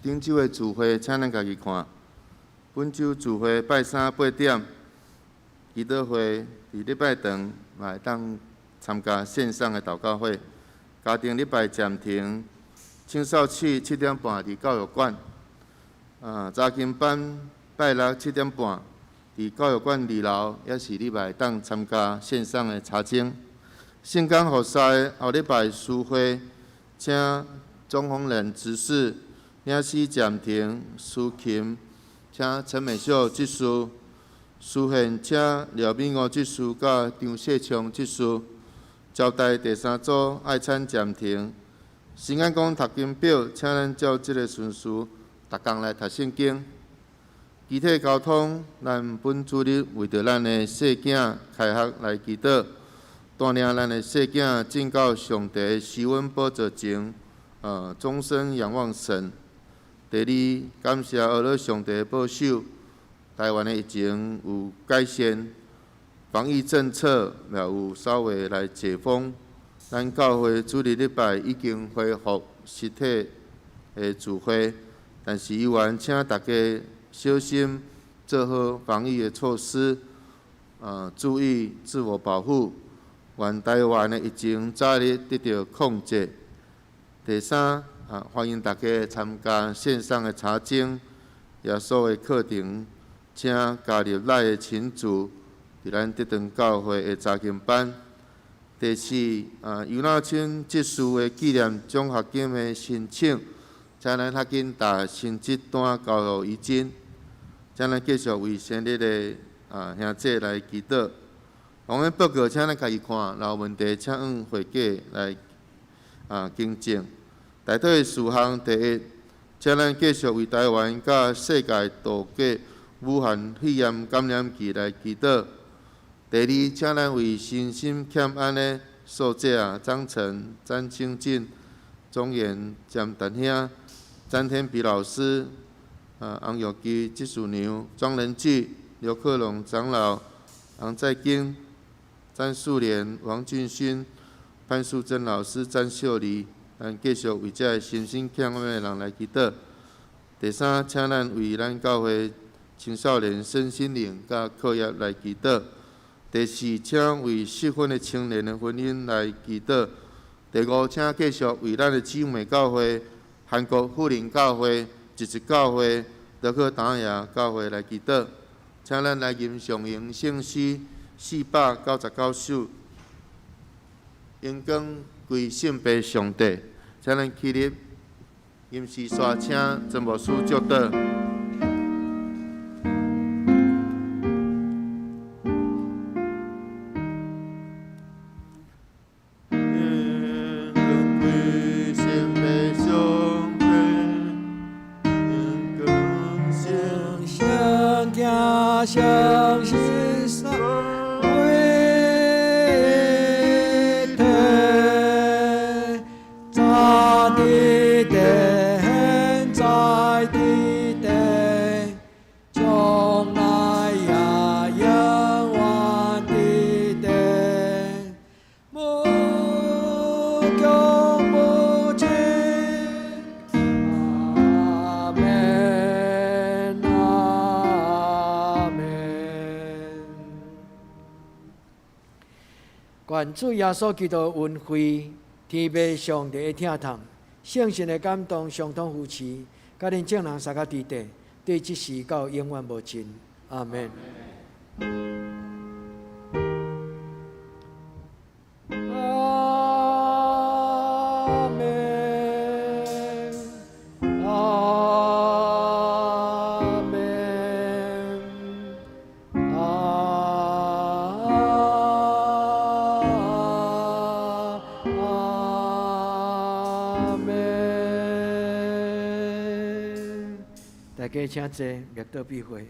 頂週的聚會，請咱家己看。本週聚會拜三8點，祈禱會佇禮拜堂嘛會當參加線上的禱告會。家庭禮拜暫停，青少期7點半佇教育館。查經班拜六7點半佇教育館二樓，也是禮拜當參加線上的查經。聖工服侍後禮拜書會，請鍾宏仁執事、領詩暫停、司琴，請陳美秀執事、司獻請廖敏娥執事佮張世昌執事。招待第三組愛餐暫停。新眼光讀經表，請咱照這个順序，逐工來讀聖經。肢體交通，咱本主日為著咱的細囝開學來祈禱，帶領咱的細囝進到上帝施恩寶座前，終身仰望神。第二，感謝阿勒上帝保守，台灣的疫情有改善，防疫政策也有稍微來解封。咱教會主日禮拜已經恢復實體的聚會，但是猶原請大家小心做好防疫的措施，注意自我保護。願台灣的疫情早日得到控制。第三，歡迎大家參加線上的查經、耶穌的課程，請加入咱的群組，佇咱德堂教會的查經班。第四，尤納清執事的紀念獎學金的申請，請咱較緊把成績單交予伊真，請咱繼續為生日的兄姊來祈禱。我們報告請咱家己看，若有問題請按會計來更正。代禱的事項第一，請咱繼續為台灣佮世界度過武漢肺炎感染期來祈禱。第二，請咱為身心欠安的受者張晨、詹清進、鍾妍、詹達兄、詹天比老師、洪玉基執事娘、莊仁濟、劉克龍長老、洪在經、詹素蓮、王俊勳、潘素貞老師、詹秀麗，咱繼續為這个身心欠安的人來祈禱。第三，請咱為咱教會青少年身心靈佮課業來祈禱。第四，請為適婚的青年的婚姻來祈禱。第五，請繼續為咱的姊妹教會、韓國富林教會、一一教會、德克達亞教會來祈禱。請咱來吟誦榮聖詩499首，榮光歸聖父上帝。請咱起立，吟詩煞請曾牧師祝禱。榮光歸聖父上帝，榮光聖相行相信三位一體，在地天，在地地，將來也永遠的地，無窮無盡。阿們，阿們。願主耶穌基督的恩惠、天父上帝的疼痛、聖神的感動、相通扶持，佮恁眾人三個佇底，對這時到永遠無盡。阿們。阿們，阿們，阿們。大家請坐，默禱閉會。